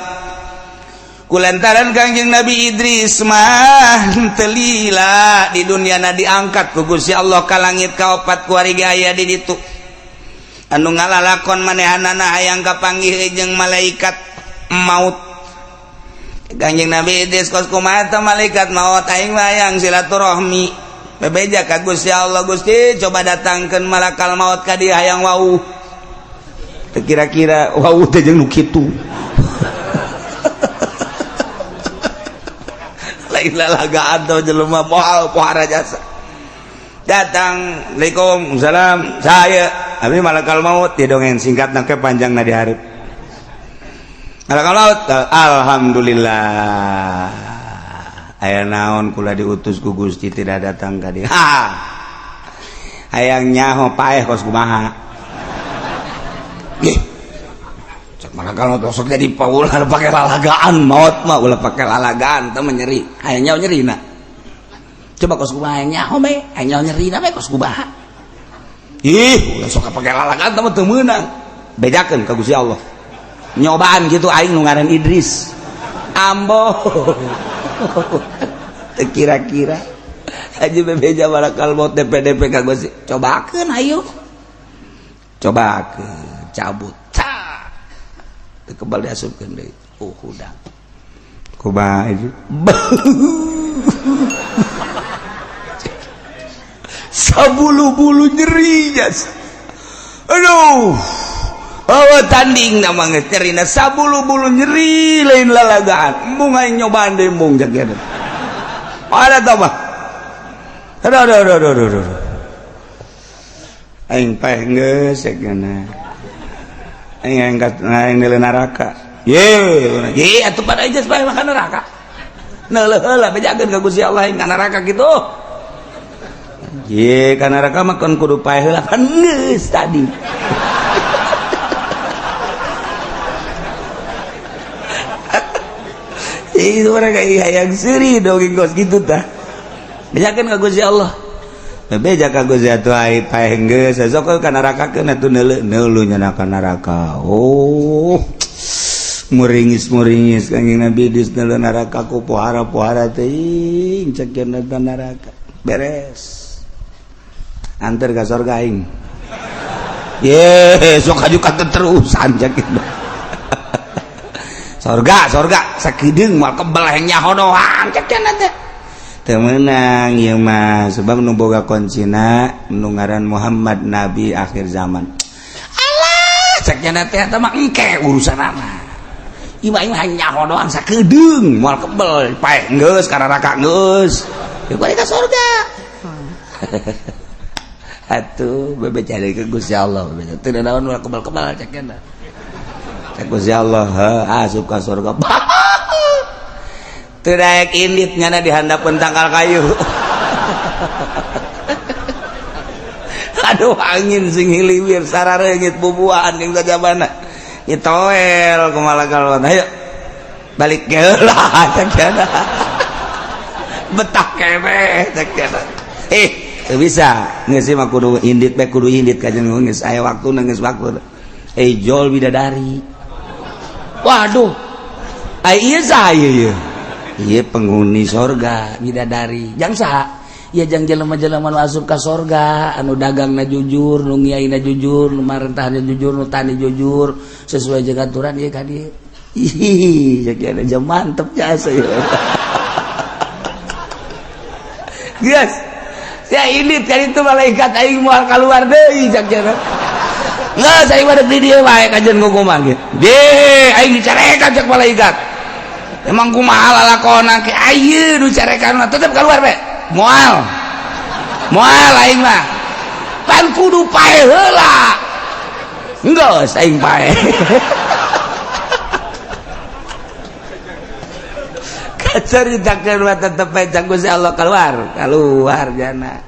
Kulantaran Kangjeng Nabi Idris mah teu lila di dunia na diangkat ku Gusti Allah ka langit kaopat kuari ge aya di ditu. Anu ngalalakon manehanana hayang kapanggih jeung malaikat maut. Kangjeng Nabi Idris kos kumaha teh malaikat maut aing mah hayang silaturahmi. Bebeja ka Gusti Allah, Gusti coba datangkeun malakal maut ka dieu hayang wau. Teu kira-kira wau teh jeung nu kitu. Lain lalagaan teh jelema moal pohara jasa. Datang, Assalamualaikum, salam, saya abi malakal maut di dongeng singkat ke panjang na di hareup. Malakal maut, alhamdulillah. Aya naon kula diutus ku Gusti tidak datang ka dieu. Ha. Hayang nyaho paeh kos kumaha. Ih. Cek malakal maut sok jadi paulah pake lalagaan maut mah ulah pake lalagaan teh mah nyeri. Hayang nyaho nyerina. Coba kos kumaha hayang nyaho bae, hayang nyaho nyerina bae kos kumaha. Ih, ulah sok pake lalagaan teh mah teu meunang. Bejakeun ka Gusti Allah. Nyobaan kitu aing nu ngaran Idris. Ambo. Kira-kira aja bebeja malakal maut DPDP ka Gusti. Cobakeun ayo. Cobakeun, cabut. Teu kebal diasupkeun deui. Oh, hudang. Kumaha itu? Sabulu-bulu nyeri jas. Aduh. Oh, tanding nama geus nyerina sabulu-bulu nyeri lain lalagaan. Embung aing nyobaan deui embung jageuna. Ada tah mah. Aduh aduh aduh aduh aduh. Aing paeh geus jageuna. Aing angkat aing neuleuh neraka. Ye, ye atuh pada aja paeh mah ka neraka. Neuleuh heula bejakeun ka Gusti Allah aing ka neraka kitu. Ye, ka neraka mah kon kudu paeh heula kan geus tadi. Itu mereka hayang seuri dongeng kos kitu tah. Bejakeun ka Gusti Allah. Bebeja ka Gusti atuh ai paeh geus sok ka neraka keun atuh neuleuh neuleuh nya ka neraka. Oh. Muringis-muringis Kangjeng Nabi Idris neuleuh neraka ku pohara-pohara teuing cek cenah neraka. Beres. Anter ka sorga aing. Ye, sok aju katerusan cek sorga sorga sakedeung moal kebel hayang nyaho doang cek cenah teh. Teu meunang ieu mah sebab nu boga kuncina nu ngaran Muhammad nabi akhir zaman. Alah cek cenah teh eta mah engke urusanana. Ieu mah hayang nyaho doang sakedeung moal kebel paeh geus ka neraka geus. Ya balik ka sorga. Atuh bebeja deui ka Gusti Allah bebeja teu naon moal kebel-kebel cek cenah. Cek Gusti Allah, asup ka surga. Teu daek indit nyana dihandapeun tangkal kayu. Aduh angin sing hiliwir sarareungit bubuahan jeung sajabana. Itoel kumaha kalon. Ayo balik geula cek cenah. Betah keneh cek cenah. Teu bisa geus mah kudu indit bae kudu indit kajen geus aya waktuna geus waktu. Jol bidadari. Waduh. Ai ieu saha ieu? Ieu penghuni sorga bidadari. Jang saha? Ya jang jelema-jelema nu asup ka sorga, anu dagangna jujur, nu ngiaina jujur, nu marentahna jujur, nu tani jujur, sesuai jeung aturan ieu ka dieu. Ih, jadi ada jam mantep jasa ya. Geus. Ya ini kan itu malaikat aing moal kaluar deui cak cenah. Geus aing mah di dieu wae kajen kumaha ge. De, aing dicarekan cak malaikat. Emang kumaha lalakona ke ayeuna nu carekan mah tetep keluar we. Moal. Moal aing mah. Pan kudu pae heula. Geus aing pae. Ceritakeun mah tetep bae cak Gusti Allah keluar, keluar jana.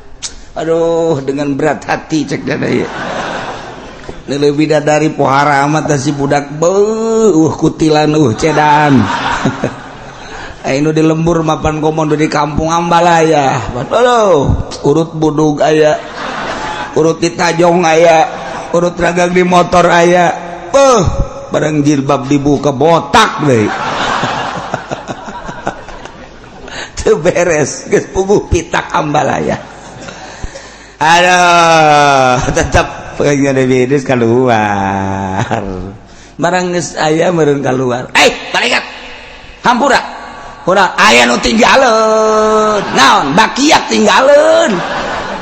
Aduh, dengan berat hati cek jana ieu. Leuwih bidadari pohara amat si budak beuh kutilan cedan. Ayo di lembur mapan komodo di kampung Ambalaya. Aduh, urut budug aya, urut di tajong aya, urut ragang di motor aya. Beuh, barang jilbab dibuka botak deui. Teu beres, geus puguh pitak Ambalaya. Aduh, tetep pengen beres keluar. Barang geus aya meureun keluar. Eh, malaikat. Hampura. Ora aya nu tinggaleun. Naon? Bakiak tinggaleun.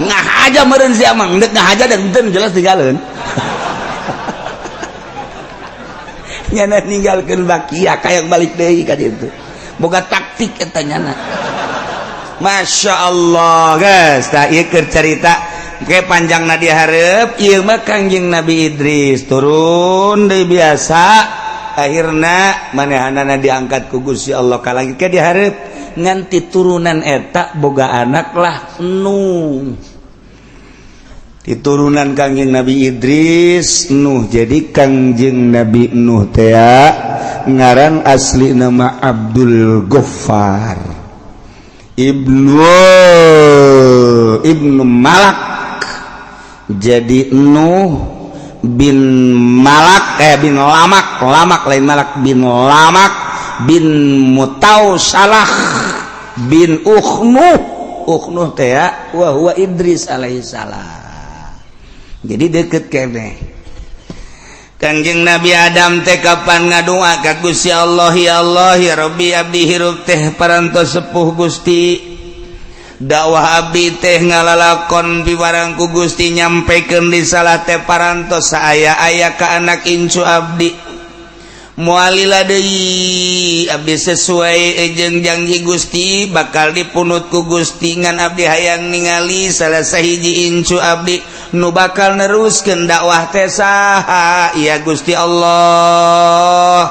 Ngahaja meureun sia mah, endek ngahaja dan henteu jelas tinggaleun. Nyana ninggalkeun bakiak hayang balik deui ka ditu. Boga taktik eta nyana. Masya Allah guys, tah ieu keur carita ke panjangna dihareup ieu mah Kangjeng Nabi Idris turun deui biasa akhirna manehanana diangkat ku Gusti Allah ka langit ke dihareup nganti turunan eta boga anak lah Nuh. Diturunan Kangjeng Nabi Idris Nuh. Jadi Kangjeng Nabi Nuh teh ngaran asli nama Abdul Ghaffar Ibnu Malak. Jadi Nuh bin Malak bin Lamak, Lamak lain Malak, bin Lamak bin Mutausalah bin Ukhnuh. Ukhnuh teh wa huwa Idris alaihissalam. Jadi deket kene. Kangjeng Nabi Adam teh kapan ngadua ka Gusti Allah, ya Allah ya Rabbi abdi hirup teh parantos sepuh Gusti, dakwah abdi teh ngalalakon piwarang ku Gusti nyampekeun risalah teh parantos saaya-aya ka anak incu abdi, mualila deui abdi sesuai jeung janji Gusti bakal dipunut ku Gusti, ngan abdi hayang ningali salah sahiji incu abdi nu bakal neruskeun dakwah teh saha ya Gusti Allah.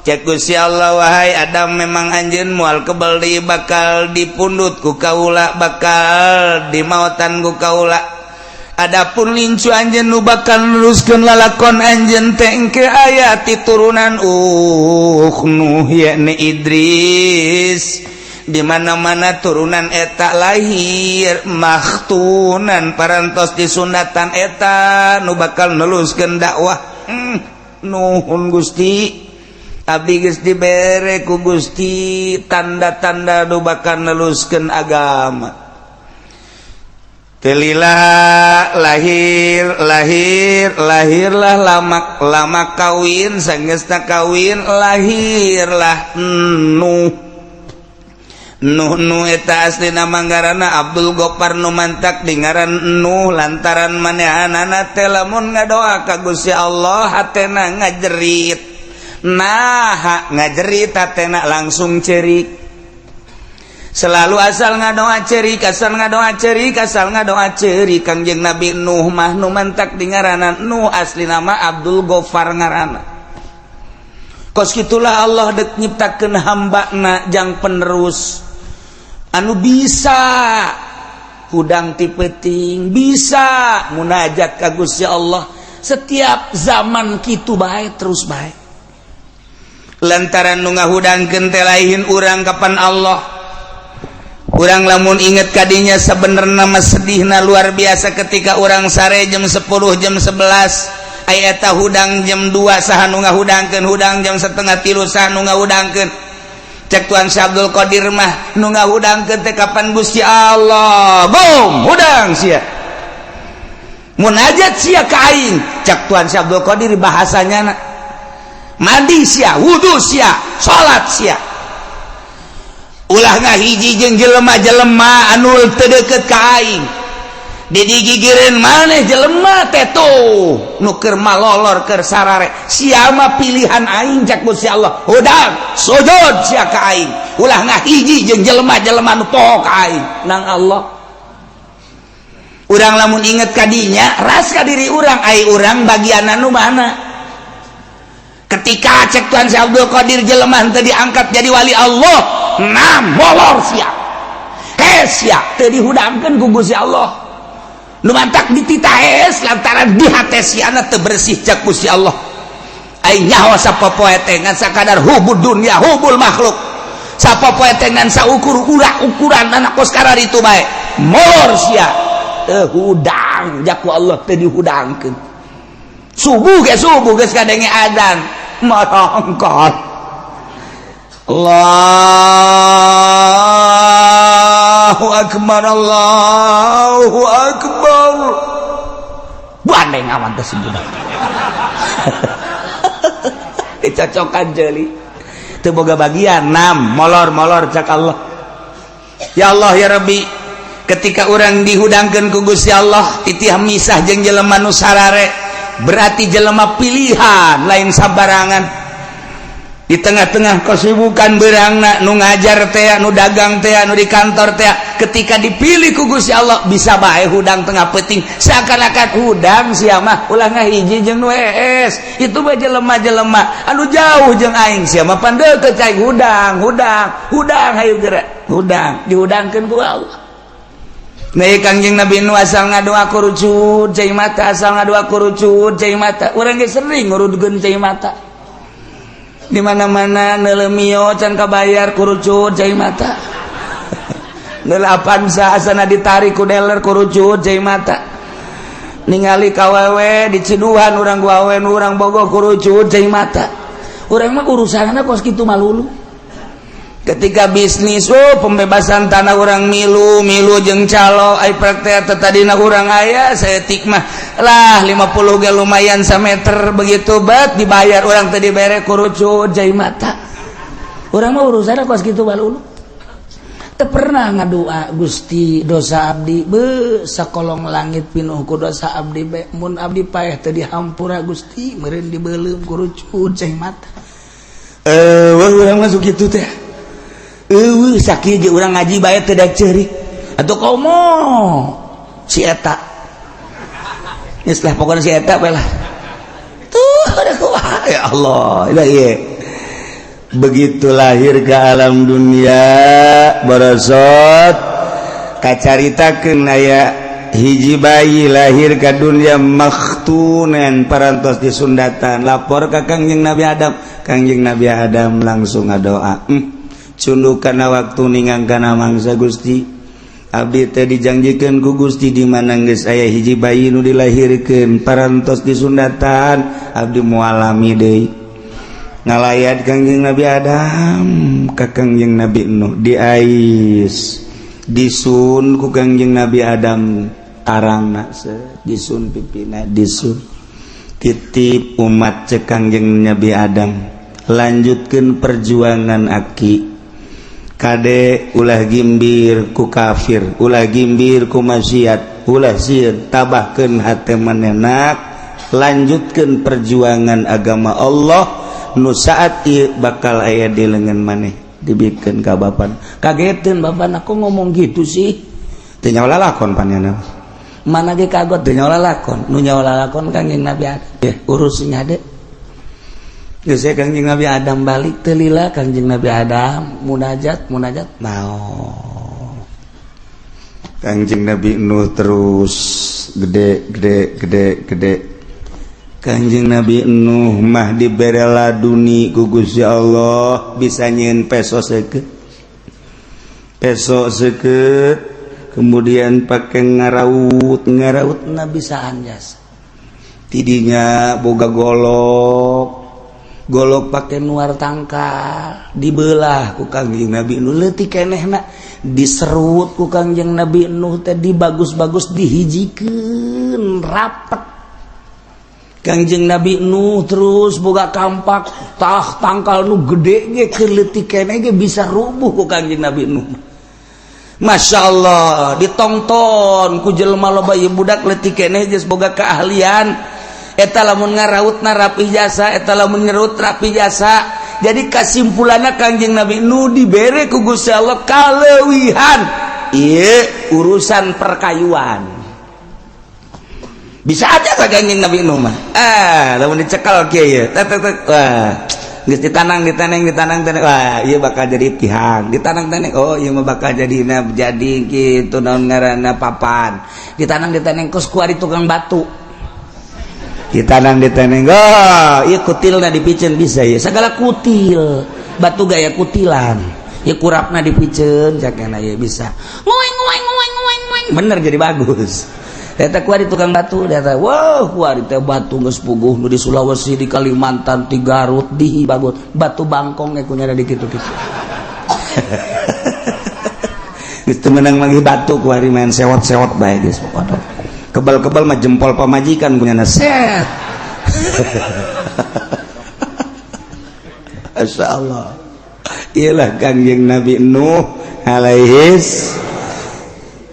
Cek Gusti Allah, wahai Adam memang anjeun moal kebel deui bakal dipundut ku kaula, bakal dimautan ku kaula. Adapun lincu anjeun nu bakal neruskeun lalakon anjeun teh engke aya ti turunan Nuh yakni Idris. Di mana-mana turunan eta lahir makhtunan parantos disunatan eta nu bakal neruskeun dakwah. Nuhun Gusti, abdi geus dibere ku Gusti tanda-tanda nu bakal neruskeun agama. Telila lahir lahir lahirlah lamak, lamak kawin, sanggeusna kawin lahirlah Nuh. Nuh nu eta aslina manggarana Abdul Gopar nu mantak di ngaran Nuh lantaran manehanana teh lamun ngadoa ka Gusti Allah hatena ngajerit. Nah ngajerit hatena langsung cerik. Selalu asal ngadoa cerik, asal ngadoa cerik, asal ngadoa cerik. Kangjeng Nabi Nuh mah nu mantak di ngaranna Nuh asli nama Abdul Gofar ngaranna. Kos gitulah Allah dek nyiptakeun hamba na jang penerus anu bisa hudang ti peuting, bisa munajat ka Gusti Allah setiap zaman. Kitu bae, terus bae, lantaran nu ngahudangkeun teh lain urang, kapan Allah. Urang lamun inget kadinya, sebenarnya mah sedihna luar biasa. Ketika urang sare jam 10, jam 11, aya eta hudang jam 2, saha nu ngahudangkeun? Hudang jam 2.30, saha nu ngahudangkeun? Cek Tuan Syekh Abdul Qadir mah, nu ngahudangkeun teh kapan Gusti Allah. Bom hudang sia, munajat sia ka aing, cek Tuan Syekh Abdul Qadir bahasanya. Mandi sia, wudu sia, salat sia, ulah ngahiji jeung jelema-jelema anu teu deukeut ka aing. Digigireun maneh jelema teh tuh nu keur malolor, keur sarare, sia mah pilihan aing, cek Gusti Allah. Hudang, sujud sia ka aing, ulah ngahiji jeung jelema-jelema nu poho ka aing. Nang Allah, urang lamun inget kadinya, ras ka diri urang, ai urang bagian anu mana? Ketika cek Tuhan Syekh Abdul Qadir, jelema teu diangkat jadi wali Allah, nam molor sia, hes sia, teu dihudangkeun ku Gusti Allah. Nu mantak dititah hes lantaran di hate siana teu bersih, cek Gusti Allah. Ai nyaho sapopoe teh ngan sakadar hubud dunya, hubul makhluk. Sapopoe teh ngan saukur urak ukuran anak kos itu bae. Molor sia, teu hudang jaku Allah, teu dihudangkeun. Subuh ge, subuh geus kadenge adzan, marangkat, Allahu akbar, Allahu akbar, bandeng awan teh budak dicocokan jeli, teu boga bagian. Nam molor-molor, cak Allah. Ya Allah, ya Rabbi. Ketika orang dihudangkeun ku Gusti Allah, titih misah jeung jelema nu sarare, berarti jelema pilihan, lain sabarangan. Di tengah-tengah kesibukan berangna, nu ngajar teh, nu dagang teh, nu di kantor teh, ketika dipilih ku Gusti Allah, bisa bae hudang tengah peuting, seakan-akan hudang sia mah, ulah ngahiji jeung nu hees, itu mah jelema-jelema anu jauh jeung aing, sia mah pan deukeut cai. Hudang, hudang, hudang, hayu geura hudang, dihudangkeun ku Allah. Nah, Kangjeng Nabi nu asal ngadoa kurucut cai mata, asal ngadoa kurucut cai mata. Urang ge sering ngurudkeun cai mata. Di mana-mana neuleuh Mio can kabayar, kurucut cai mata. Neuleuh Avanza asana ditarik ku dealer, kurucut cai mata. Ningali kawewe diciduhan urang, awewe nu urang bogoh, kurucut cai mata. Urang mah urusanna kos kitu malulu. Ketika bisnis, oh, pembebasan tanah, urang milu milu jeung calo. Ai praktek tadina urang aya saeutik mah lah, 50 ge lumayan sameter. Begitu bet dibayar, urang teh dibere, kurucut cai mata. Urang mah urusanna kos kitu balulu. Teu pernah ngadoa, "Gusti, dosa abdi be sakolong langit pinuh ku dosa abdi be, mun abdi paeh teu dihampura Gusti, meureun dibeuleum." Kurucut cai mata. Eh, urang masuk kitu teh. Eueuh, sakieu ge urang ngaji bae teu daek ceurik atuh, komo si eta. Geus lah, pokoknya si eta we lah tuh. Ada kumaha, ya Allah. Ya ieu begitu lahir ke alam dunia, borosot kacaritakeun, aya hiji bayi lahir ke dunia makhtunan, parantos disundatan. Lapor ke Kangjeng Nabi Adam. Kangjeng Nabi Adam langsung ngadoa, cunduk kana waktu ningang kana mangsa, "Gusti, abdi teh dijanjikeun ku Gusti, di mana geus aya hiji bayi nu dilahirkeun parantos disundatan, abdi moal lami deui." Ngalayat Kangjeng Nabi Adam ka Kangjeng Nabi Nuh, diais, disun ku Kangjeng Nabi Adam tarangna, disun pipina, disun. "Titip umat," cek Kangjeng Nabi Adam, "lanjutkan perjuangan aki. Kade, ulah gimbir ku kafir, ulah gimbir ku maksiat, ulah sieun, tabahkeun hate manenak, lanjutkan perjuangan agama Allah nu saat ieu bakal aya di lengan maneh." Dibikeun ka bapak. Kageteun bapak, aku ngomong gitu sih, teu nyawa lalakon panjana mana ge kagot, teu nyawa lalakon. Nu nyawa lalakon Kangjeng Nabi Adam. Ya, urusnya deh. Geus Kangjeng Nabi Adam balik teu lila. Kangjeng Nabi Adam munajat munajat, mau Kangjeng Nabi Nuh terus gede gede gede gede. Kangjeng Nabi Nuh mah dibere laduni ku Gusti Allah, bisa nyieun peso seukeut, peso seukeut, kemudian pakai ngaraut ngaraut na bisa anjas. Tidinya boga golok golok, pakai nuar tangkal, dibelah ku Kangjeng Nabi Nuh leutik kenehna, diserut ku Kangjeng Nabi Nuh teh, dibagus-bagus, dihijikeun rapet. Kangjeng Nabi Nuh terus boga kampak, tah tangkal nu gede ge, keur leutik keneh ge bisa rubuh ku Kangjeng Nabi Nuh. Masya Allah, ditongton ku jelema loba. Ieu budak leutik keneh geus boga keahlian eta, lamun ngaraut na rapi jasa, eta lamun ngerut rapi jasa. Jadi kesimpulannya, Kangjeng Nabi Nuh dibere ku Gusti Allah kalewihan ieu urusan perkayuan. Bisa aja ka Kangjeng Nabi Nuh mah. Ah, lamun dicekal kieu ye, tek tek tek, wah, geus ditanang ditaneng ditanang taneng, wah, ieu bakal jadi tihang. Ditanang taneng, oh, ieu mah bakal jadi jadi kitu, naon ngaranna, papan. Ditanang ditaneng, kos kuari tukang batu. Ditanang ditaneng, oh, ieu kutilna dipiceun bisa ya, segala kutil batu gaya kutilan ya, kurapna dipiceun cakena ya bisa ngueng ngueng ngueng ngueng ngueng, bener jadi bagus. Eta kuari tukang batu eta. Wow, kuari teh batu geus puguh nu di Sulawesi, di Kalimantan, di Garut, di bagus batu bangkong ge kunyana di kitu-kitu. Geus teu meunang manggih batu kuari, main sewot-sewot bae geus pokona. Kebal-kebal mah jempol pamajikan kunyana set. Masya Allah. Iyalah Kangjeng Nabi Nuh alaihis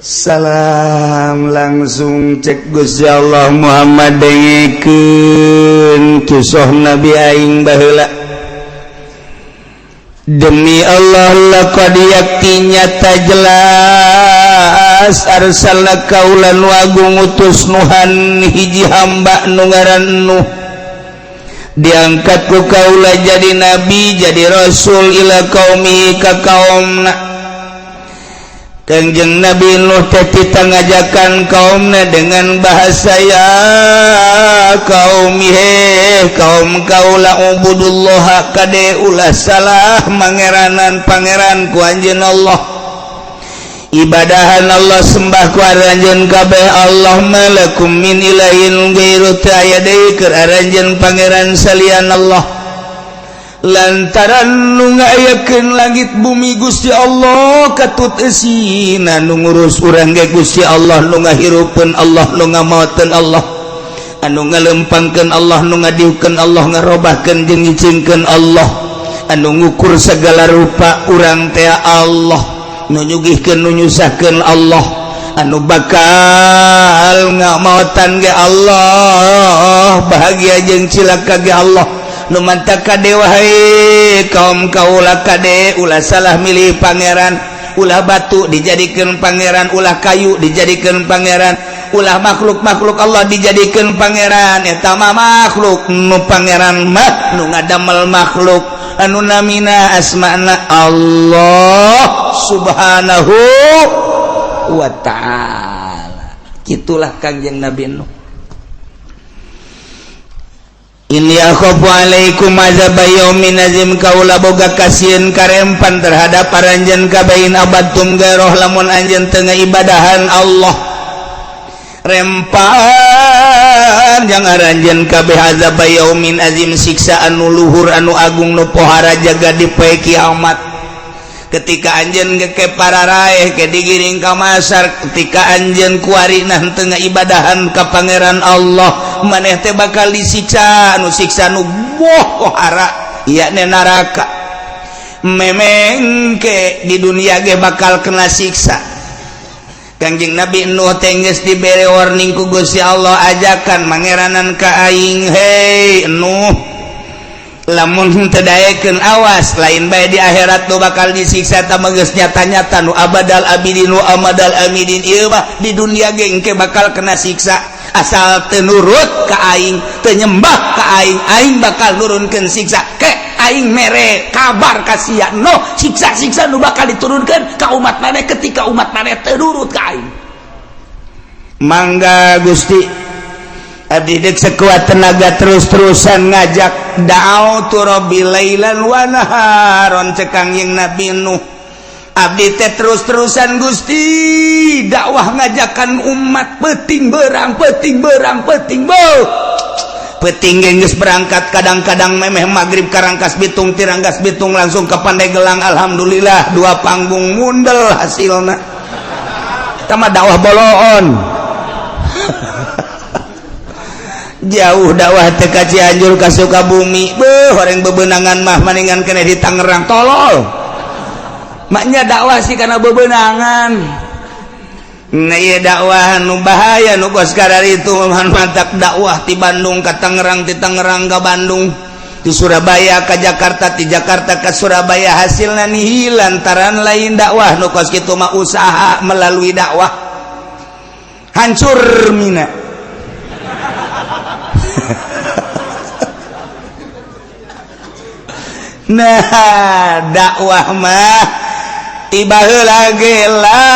salam. Langsung cek Gusti Allah, "Muhammad, dengekeun kisah Nabi aing baheula. Demi Allah, laqad, yakti nyata jelas, arsalna, kaula nu agung utus, nuhan hiji hamba nu ngaran Nuh, diangkat ku kaula jadi nabi, jadi rasul, ila qaumi, ka kaumna." Kangjeng Nabi Nuh teh ngajakan kaumna dengan bahasa, "Ya kaum, he kaum kaula, ubudullah, kade ulah salah mangeranan pangeran ku anjeun Allah, ibadahan Allah, sembah ku aranjeun kabeh Allah. Malakum min ilahin ghairu, teu aya deui keur aranjeun pangeran salian Allah, lantaran nu ngayakeun langit bumi Gusti Allah, katut eusina, nu ngurus urang ge Gusti Allah, nu ngahirupeun Allah, nu ngamaoteun Allah, anu ngalempangkeun Allah, nu ngadiukeun Allah, ngarobahkeun jeung nyicingkeun Allah, anu ngukur segala rupa urang teh Allah, nu nyugihkeun, nu nyusahkeun Allah, anu bakal ngamaotan ge Allah, bahagia jeung cilaka ge Allah. Nu mantap kade, wahai kaum kaula, kade ulah salah milih pangeran. Ulah batu dijadikan pangeran, ulah kayu dijadikan pangeran, ulah makhluk-makhluk Allah dijadikan pangeran. Eta mah makhluk. Nu pangeran mah nu ngadamel makhluk, anu namina asmana Allah Subhanahu wa Ta'ala." Itulah Kangjeng Nabi Nuh. "Inni akhafu alaikum azab yaumin azim, kaula boga kasieun karempan terhadap aranjeun kabeh, in abadtum gairoh, lamun anjeun teu ibadahan Allah, rempan jang aranjeun kabeh azab yaumin azim, siksa anu luhur, anu agung, nu pohara jaga di poe kiamat." Ketika anjeun geke pararaeh ke digiring ka masar, ketika anjeun kuari nah teu ibadahan ka pangeran Allah, maneh teh bakal disiksa, anu siksa nu pohara, yakni neraka. Memengke di dunia ge bakal kena siksa. Kangjeng Nabi Nuh teh geus dibere warning ku Gusti Allah, ajakan mangeranan ka aing, "Hei Nuh, lamun teu daekeun, awas, lain bae di akhirat nu bakal disiksa, tah geus nyata-nyata nu abadal abidin wa amadal amidin, ieu mah di dunia ge engke bakal kena siksa." Asal teu nurut ka aing, teu nyembah ka aing, aing bakal nurunkeun siksa. Ke aing mere kabar ka sia, no siksa-siksa nu bakal diturunkeun ka umat maneh ketika umat maneh teu nurut ka aing. Mangga Gusti, abdi dek sekuat tenaga terus-terusan ngajak. Da'autu rabbi lailan wa naharon, cek Kangjeng Nabi Nuh. Abdi teh terus-terusan, Gusti, dakwah ngajakan umat peting berang, peting berang, peting beuh peting geus berangkat. Kadang-kadang memeh maghrib ka Rangkas Bitung, ti Rangkas Bitung langsung ke Pandeglang. Alhamdulillah, dua panggung mundel hasilna. Tama dakwah boloon jauh, dakwah teh ka Cianjur, ka Sukabumi. Beuh, horeng bebenangan mah maningan kene di Tangerang. Tolol maknya dakwah sih karena bebenangan. Nah, iya, dakwah nu bahaya nu kos itu mantak dakwah di Bandung ke Tangerang, di Tangerang ke Bandung, di Surabaya ke Jakarta, di Jakarta ke Surabaya, hasilnya nihil lantaran lain dakwah nu kos kitu mah, usaha melalui dakwah. Hancur mina. Nah, dakwah mah tiba lagi la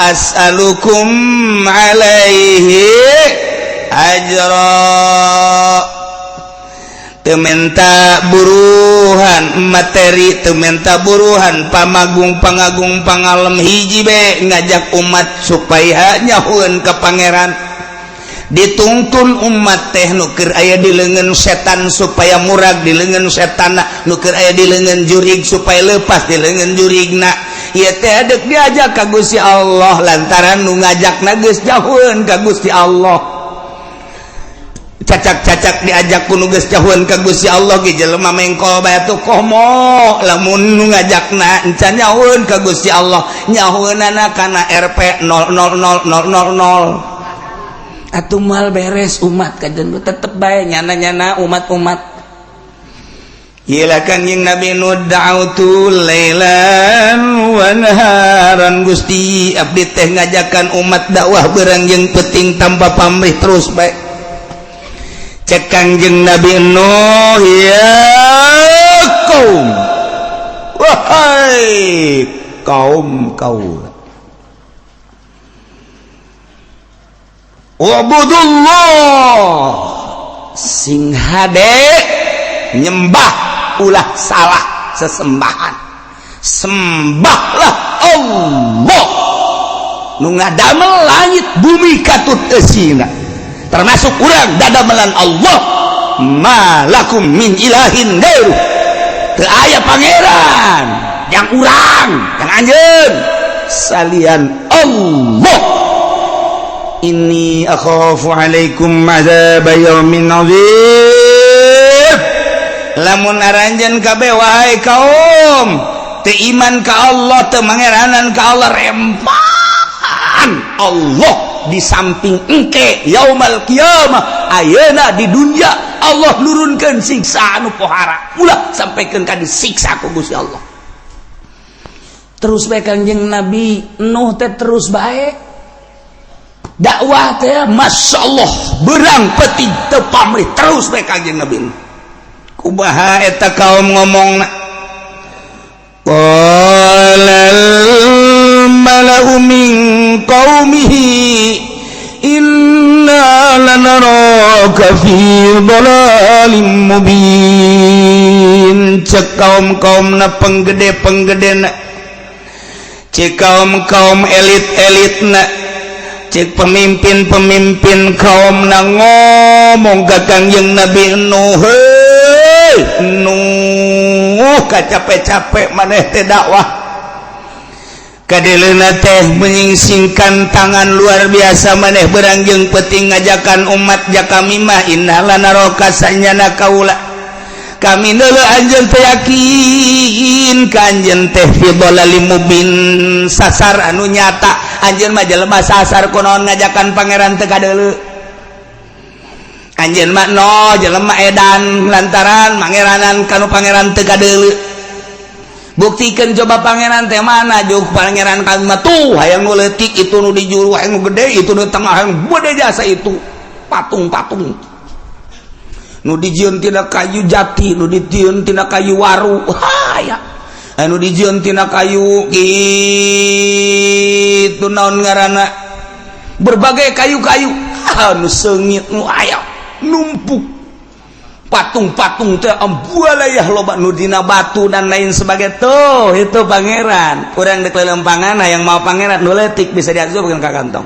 as'alukum alaihi ajra, teu menta buruhan materi, teu menta buruhan pamagung, pangagung, pangalem. Hiji be, ngajak umat supaya nyahueun ka Pangeran. Dituntun umat teh nu keur aya di leungeun setan supaya murag di leungeun setan, nu keur aya di leungeun jurig supaya lepas di leungeun jurigna. Ieu teh dek diajak ka Gusti Allah lantaran nu ngajakna geus jauheun ka Gusti Allah. Cacak-cacak diajak ku nu geus jauheun ka Gusti Allah ge jelema mengkol bae tuh. Komo lamun nu ngajakna encan nyahueun ka Gusti Allah, nyahueunana kana Rp 000000, atuh moal beres umat kajen. Tetep bae nyana-nyana umat-umat. Gila, Kangjeng Nabi Nuh, da'autu lailan wa naharan. Gusti, abdi teh ngajakan umat dakwah berang jeung peting tanpa pamrih, terus bae. Cek Kangjeng Nabi Nuh, ya kaum, wahai kaum kaum, ubudullah, sing hade nyembah, ulah salah sesembahan, sembahlah Allah nu ngadamel langit bumi katut eusina, termasuk urang dadamelan Allah. Malakum min ilahin gairu, teu aya pangeran yang urang, yang anjeun salian Allah. Inni akhafu alaikum azab yaumin azim. Lamun aranjeun kabeh, wahai kaum, teu iman ka Allah, teu mangeranan ka Allah, rempan Allah di samping engke yaumal qiyamah, ayeuna di dunia Allah nurunkeun siksa anu pohara. Ulah sampaikan ka disiksa ku Gusti Allah. Terus bae Kangjeng Nabi Nuh teh, terus bae dakwah teh, masya Allah, berang peti teu pamrih, terus bae Kangjeng Nabi Nuh. Kumaha eta kaum ngomongna? Qalal mala'u min qaumihi inna lanaraka fi dhalalim mubin. Cek kaum-kaumna, penggede-penggedena, cek kaum-kaum elit-elitna, cek pemimpin-pemimpin kaum na ngomong ka Kangjeng Nabi Nuh, heuy Nuh, kacape-capek maneh teh dakwah, kadeleuna teh menyingsingkan tangan luar biasa, maneh berang jeung peuting ngajakan umat ja kami mah. Inna lanaraka, sanyana kaula, kami neuleu anjeun teh, yakin ka anjeun teh, fi dhalalim mubin, sasar anu nyata. Anjeun mah jelema sasar, kunaon ngajakan Pangeran teu kadeuleu? Anjeun mah no jelema edan lantaran mangeranan kanu Pangeran teu kadeuleu. Buktikan coba pangeran teh mana jauh. Pangeran kami mah tuh hayang nu leutik itu, nu di juru hayang nu gede itu, nu tengah hayang gede jasa itu patung-patung nu dijieun tina kayu jati, nu dijieun tina kayu waru, haya anu dijieun tina kayu kitu, naon ngaranna, berbagai kayu-kayu anu seungit nu aya numpuk patung-patung teh, ambualayah loba nu dina batu dan lain sebagai tuh. Itu pangeran kurang dek lelempangan. Yang mau pangeran nu leutik bisa diasupkeun ka kantong.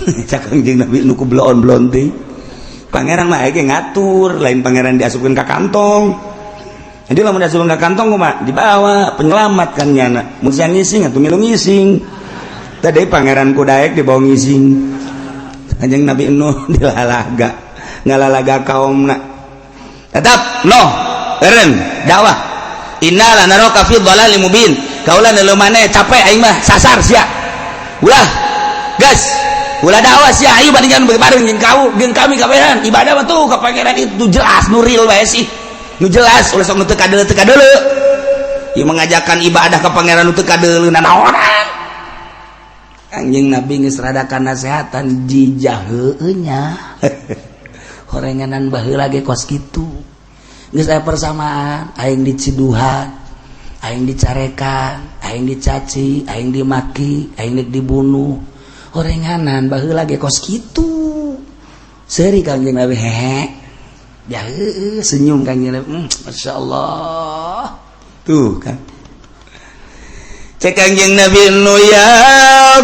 Cak Kangjeng Nabi nu ku bloon-bloon teh, pangeran mah ge ngatur, lain pangeran diasupkeun ka kantong. Jadi lamun diasupkeun ka kantong kumaha? Dibawa penyelamat kan nyana mun sia ngising atuh ngilu ngising. Tadi pangeran kudaek dibawa ngising. Kanjeng Nabi Nuh dilalaga, ngalalaga kaumna tetap no eren dakwah. Inna lanaraka fi dhalalin mubin. Kaula nu maneh capek, aing mah sasar sia. Ulah gas, ulah dakwah sia. Ayo bandingkan bareng jeung kau jeung kami kabehan ibadah mah tuh ka pangeran itu jelas, nu real bae sih, nu jelas. Ulah sok nu teu kadeuleu, teu kadeuleu. Ieu mengajarkan ibadah ka pangeran nu teu kadeuleu nanaonan. Anjing, Nabi geus rada nasehatan jijah heueuh nya. Horenganan baheula ge kos kitu, geus aya persamaan. Aing diciduhan, aing dicarekan, aing dicaci, aing dimaki, aing dek dibunuh. Horenganan baheula ge kos kitu. Seuri Kangjeng Nabi, hehe ya, heueuh, senyum Kangjeng Nabi. Masya Allah tuh kan. Cek Kangjeng Nabi nu, ya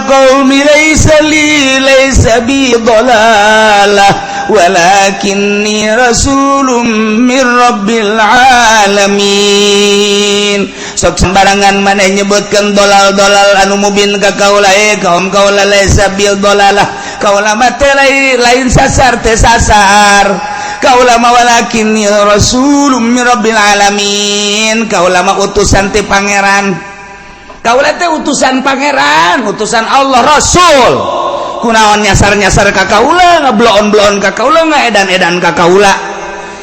qaumi, laisa li, laisa bi dhalalah, walakinni rasulun min rabbil alamin. Sok sembarangan maneh nyebutkeun dolal-dolal anu mubin ka kaula. Eh kaum kaula, laisa bil dolalah, kaula mah teh lain sasar, teh sasar kaula mah. Walakinni rasulun min rabbil alamin, kaula mah utusan ti pangeran. Kaula teh utusan pangeran, utusan Allah, rasul. Kunaon nyasar-nyasar ka kaula, ngebloon-bloon ka kaula, ngaedan-edan ka kaula?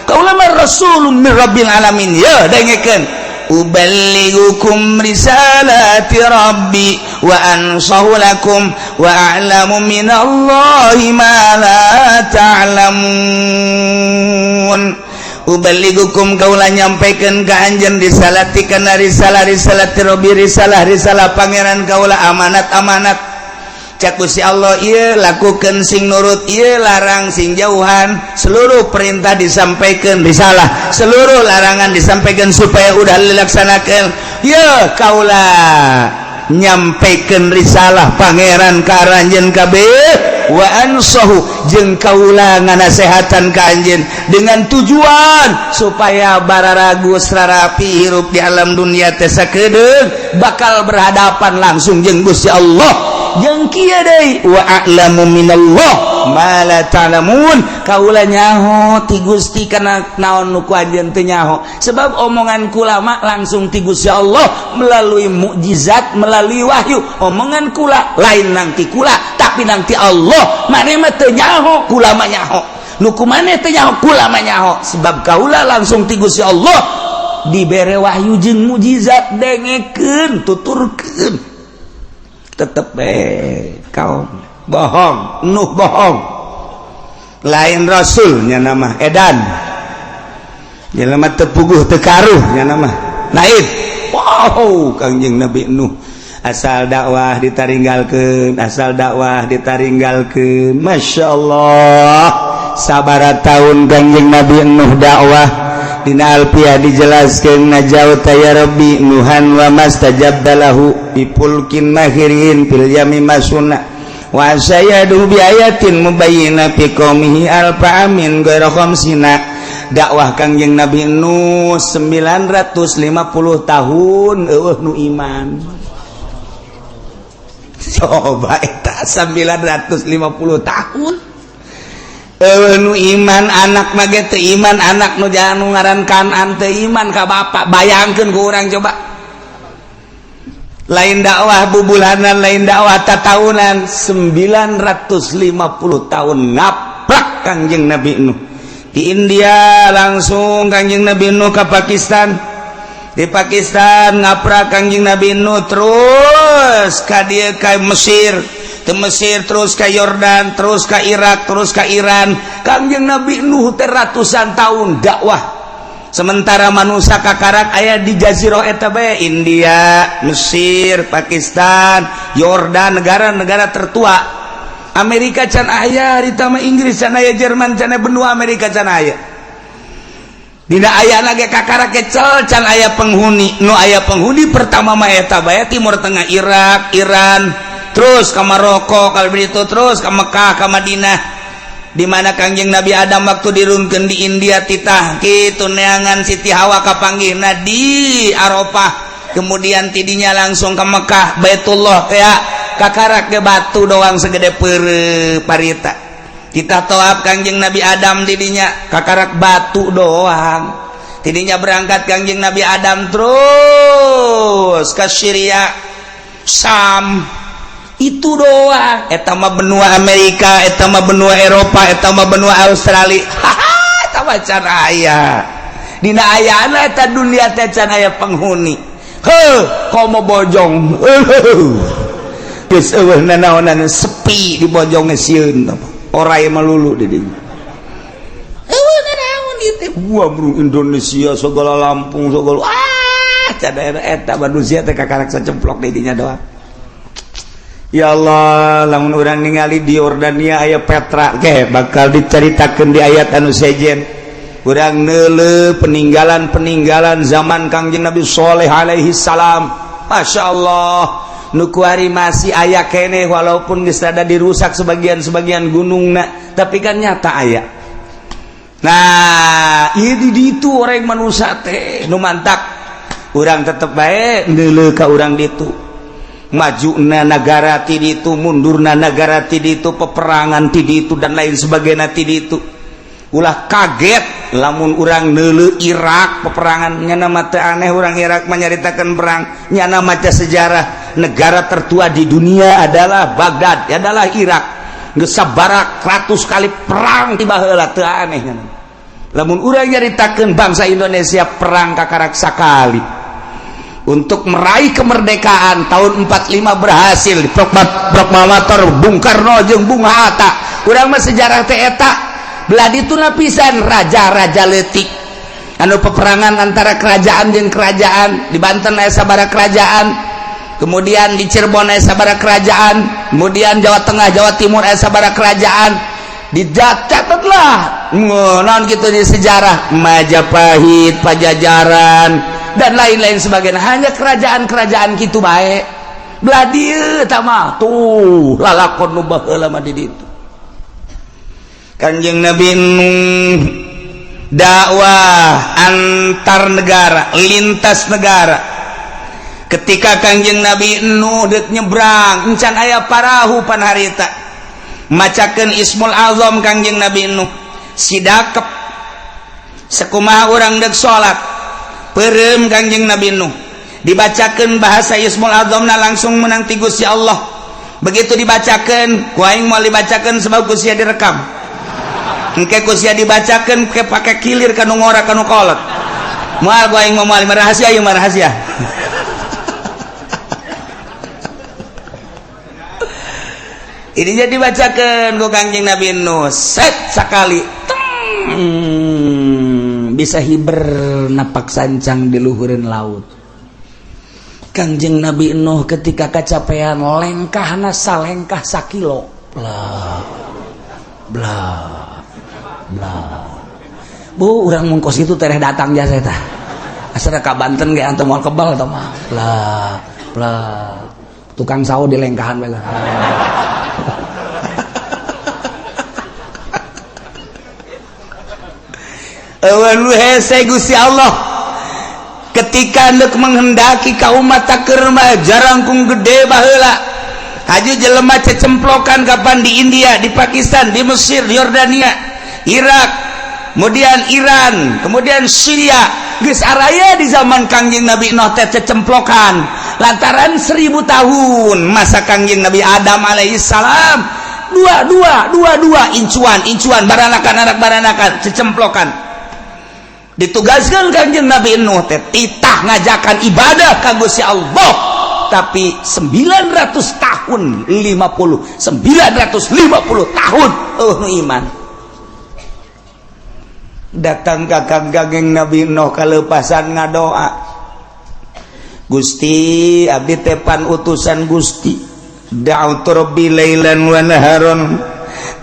Kaula mah rasulun min rabbil alamin. Ya dengekeun, uballighukum risalati rabbi wa ansahu lakum wa a'lamu minallahi ma la ta'lamun. Uballighukum, kaula nyampaikan ka anjeun, risalati kana risalah, risalati rabbi, risalah risalah pangeran kaula, amanat amanat. Cak Gusti Allah, ieu lakukan sing nurut, ieu larang sing jauhan. Seluruh perintah disampaikan, risalah, seluruh larangan disampaikan supaya udah dilaksanakan. Ya kaula nyampaikan risalah pangeran ka aranjeun kabeh, wa ansahu, jeung kaula nganasehatan ka anjeun dengan tujuan supaya bararagus rarapi hirup di alam dunia teh sakedeung bakal berhadapan langsung jeung Gusti Allah. Jeung kieu deui, wa a'lamu minallah ma la ta'lamun, kaula nyaho ti Gusti kana naon nu ku anjeun teu nyaho, sebab omongan kula mah langsung ti Gusti Allah melalui mukjizat, melalui wahyu. Omongan kula lain nang ti kula, tapi nang ti Allah. Maneh mah teu nyaho, kula mah nyaho. Nu ku maneh teu nyaho, kula mah nyaho, sebab kaula langsung ti Gusti Allah dibere wahyu jeung mukjizat. Dengekeun, tuturkeun, tetep kaum bohong. Nuh bohong, lain rasulnya, nama edan jelema teu puguh teu karuh nya nama lain. Wow, Kangjeng Nabi Nuh asal dakwah ditaringgalkeun, asal dakwah ditaringgalkeun. Masya Allah, sabara tahun Kangjeng Nabi Nuh dakwah? Dina Alfiah dijelaskan, najauta ya Rabbi Nuhan wa mastajabta lahu bi fulkin mahirin fil yami masuna wa sayadu bi ayatin mubayyina fi qaumihi alfa amin ghaira khamsina. Dakwah Kangjeng Nabi Nuh 950 tahun, eueuh nu iman. Coba eta 950 tahun eueuh nu iman. Anak mah ge teu iman, anak nu jangan nu ngaran Kanan teu iman ka bapak. Bayangkeun ku urang coba, lain dakwah bubulanan, lain dakwah tatahunan, 950 tahun ngaplak Kangjeng Nabi Nuh di India. Langsung Kangjeng Nabi Nuh ke Pakistan. Di Pakistan ngaprak Kangjeng Nabi Nuh terus ka dieu ka Mesir, ke Mesir terus ke Yordan, terus ke Irak, terus ke Iran. Kangjeng Nabi Nuh teh ratusan tahun dakwah. Sementara manusia kakarak aya di jazirah eta bae, India, Mesir, Pakistan, Yordan, negara-negara tertua. Amerika can aya, harita mah Inggris can aya, Jerman can aya, benua Amerika can aya. Dina aya lagi kakarak kecel can aya penghuni. Nu aya penghuni pertama mah eta bae Timur Tengah, Irak, Iran, terus ke Maroko, kalau begitu terus ke Mekah, ke Madinah. Di mana Kangjeng Nabi Adam waktu dirunkeun di India titah kitu neangan Siti Hawa kapanggihna di Arafah, kemudian tidinya langsung ke Mekah, Baitullah kayak kakarak ke batu doang segede pere parita. Kita tawaf Kangjeng Nabi Adam didinya kakarak batu doang. Tidinya berangkat Kangjeng Nabi Adam terus ke Syria, Sam, itu doang. Eta mah benua Amerika, eta mah benua Eropa, eta mah benua Australia. Haha, eta mah can aya. Dina ayana eta dunia teh can aya penghuni. Heuh, komo bojong. Geus eueuh nanaonan, sepi di bojong sieun orai melulu di dinya. Eueuh nanaon ieu teh? Gua bro Indonesia segala Lampung segala ah can aya eta manusia teh kakarak sacemplok di dinya doang. Ya Allah, lamun urang ningali di Yordania aya Petra ke bakal diceritakeun di ayat anu sejen. Urang neuleuh peninggalan-peninggalan zaman Kangjeng Nabi Soleh alaihi salam. Masya Allah, nu kuari masih aya keneh walaupun geus rada dirusak sebagian-sebagian gunungna, tapi kan nyata aya. Nah, ieu di ditu orang manusia teh nu mantak urang tetep bae neuleuh ka urang ditu. Maju na negara ti ditu, mundurna negara ti ditu, peperangan ti ditu dan lain sebagainya ti ditu. Ulah kaget lamun urang neuleuh Irak peperangan, nyana mah teu aneh urang Irak menyaritakan perang, nyana maca sejarah negara tertua di dunia adalah Baghdad, adalah Irak. Geus sabarak ratus kali perang ti baheula teu aneh nyana. Lamun urang nyaritakeun bangsa Indonesia perang kakarak sakali untuk meraih kemerdekaan tahun 45 berhasil di proklamator Bung Karno jeung Bung Hatta. Urang mah sejarah teh eta belah ditu lapisan raja-raja leutik anu peperangan antara kerajaan jeung kerajaan. Di Banten aya sabaraha kerajaan, kemudian di Cirebon aya sabaraha kerajaan, kemudian Jawa Tengah, Jawa Timur aya sabaraha kerajaan. Dicatatlah naon gitu di sejarah Majapahit, Pajajaran dan lain-lain sebagainya, hanya kerajaan-kerajaan gitu baik. Belah dieu tah mah tuh lalakon nu baheula mah di ditu. Kanjeng Nabi Nuh dakwah antar negara, lintas negara. Ketika Kangjeng Nabi Nuh dek nyebrang, encan aya parahu pan harita, macakeun Ismul Azam Kangjeng Nabi Nuh sidakep sekumaha urang dek salat perem. Kangjeng Nabi Nuh dibacakeun bahasa Ismul Azamna langsung menang ti Gusti Allah. Begitu dibacakeun ku aing moal dibacakeun sebab ku sia direkam, engke ku sia dibacakeun ke pake kilir kanu ngora kanu kolot. Moal ku aing moal, rahasia ieu mah, rahasia. Ini jadi dibacakeun ku Kangjeng Nabi Nuh set sakali teng bisa hiber napak sancang di luhureun laut. Kangjeng Nabi Nuh ketika kecapean lengkahna salengkah sakilo, bla bla bla. Bu, urang mun kos kitu tereh datang jasa eta asal ka Banten ge antum moal kebal tah mah. Bla bla, tukang sawo di lengkahan bae. Eueun hese Gusti Allah ketika hendak menghendaki ka umat keur mah jarangkung gede baheula haji jelema cecemplokan kapan di India, di Pakistan, di Mesir, di Yordania, Irak, kemudian Iran, kemudian Syria. Geus araya di zaman Kangjeng Nabi Nuh teh cecemplokan lantaran 1000 tahun masa Kangjeng Nabi Adam alaihi salam dua dua dua dua incuan incuan baranakan anak baranakan cecemplokan. Ditugaskan Kanjeng Nabi Nuh teh titah ngajakan ibadah ka Gusti Allah, tapi 900 tahun 50 950 tahun nu iman. Datang ka Kangjeng Nabi Nuh, kalepasan ngadoa, "Gusti, abdi teh pan utusan Gusti, da'autu rabbi lailan wa naharon,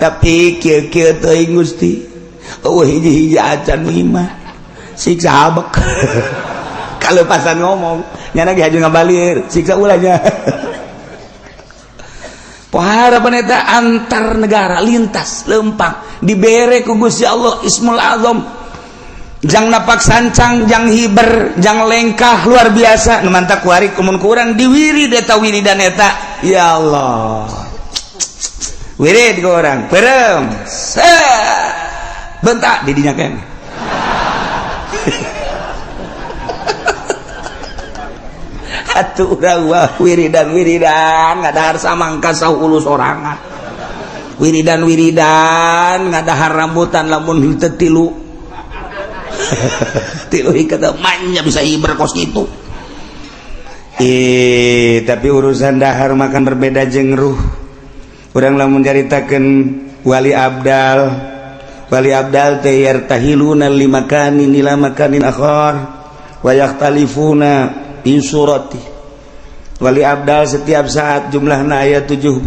tapi kieu-kieu teuing Gusti, euweuh hiji-hiji acan iman, siksa habek." Kalepasan ngomong nyana ge haju ngabalir, siksa ulahnya. Pohara eta antar negara lintas lempang dibere ku Gusti Allah Ismul Azam jang napak sancang, jang hiber, jang lengkah luar biasa. Nu mantak kuari kumun kurang diwirid eta wiridan eta, ya Allah, wirid ke orang perem bentak di dinya keneh. Atuh urang wah wiridan wiridan ngadahar samangka saulu sorangan, wiridan wiridan ngadahar rambutan, lamun henteu tilu tilu ikat manya bisa hiber kos gitu. Eh, tapi urusan dahar makan berbeda jeung ruh. Urang lamun nyaritakeun wali abdal, wali abdal teh yartahiluna limakanin ila makanin akhar wa yakhtalifuna fi surati. Wali abdal setiap saat jumlahna aya 70.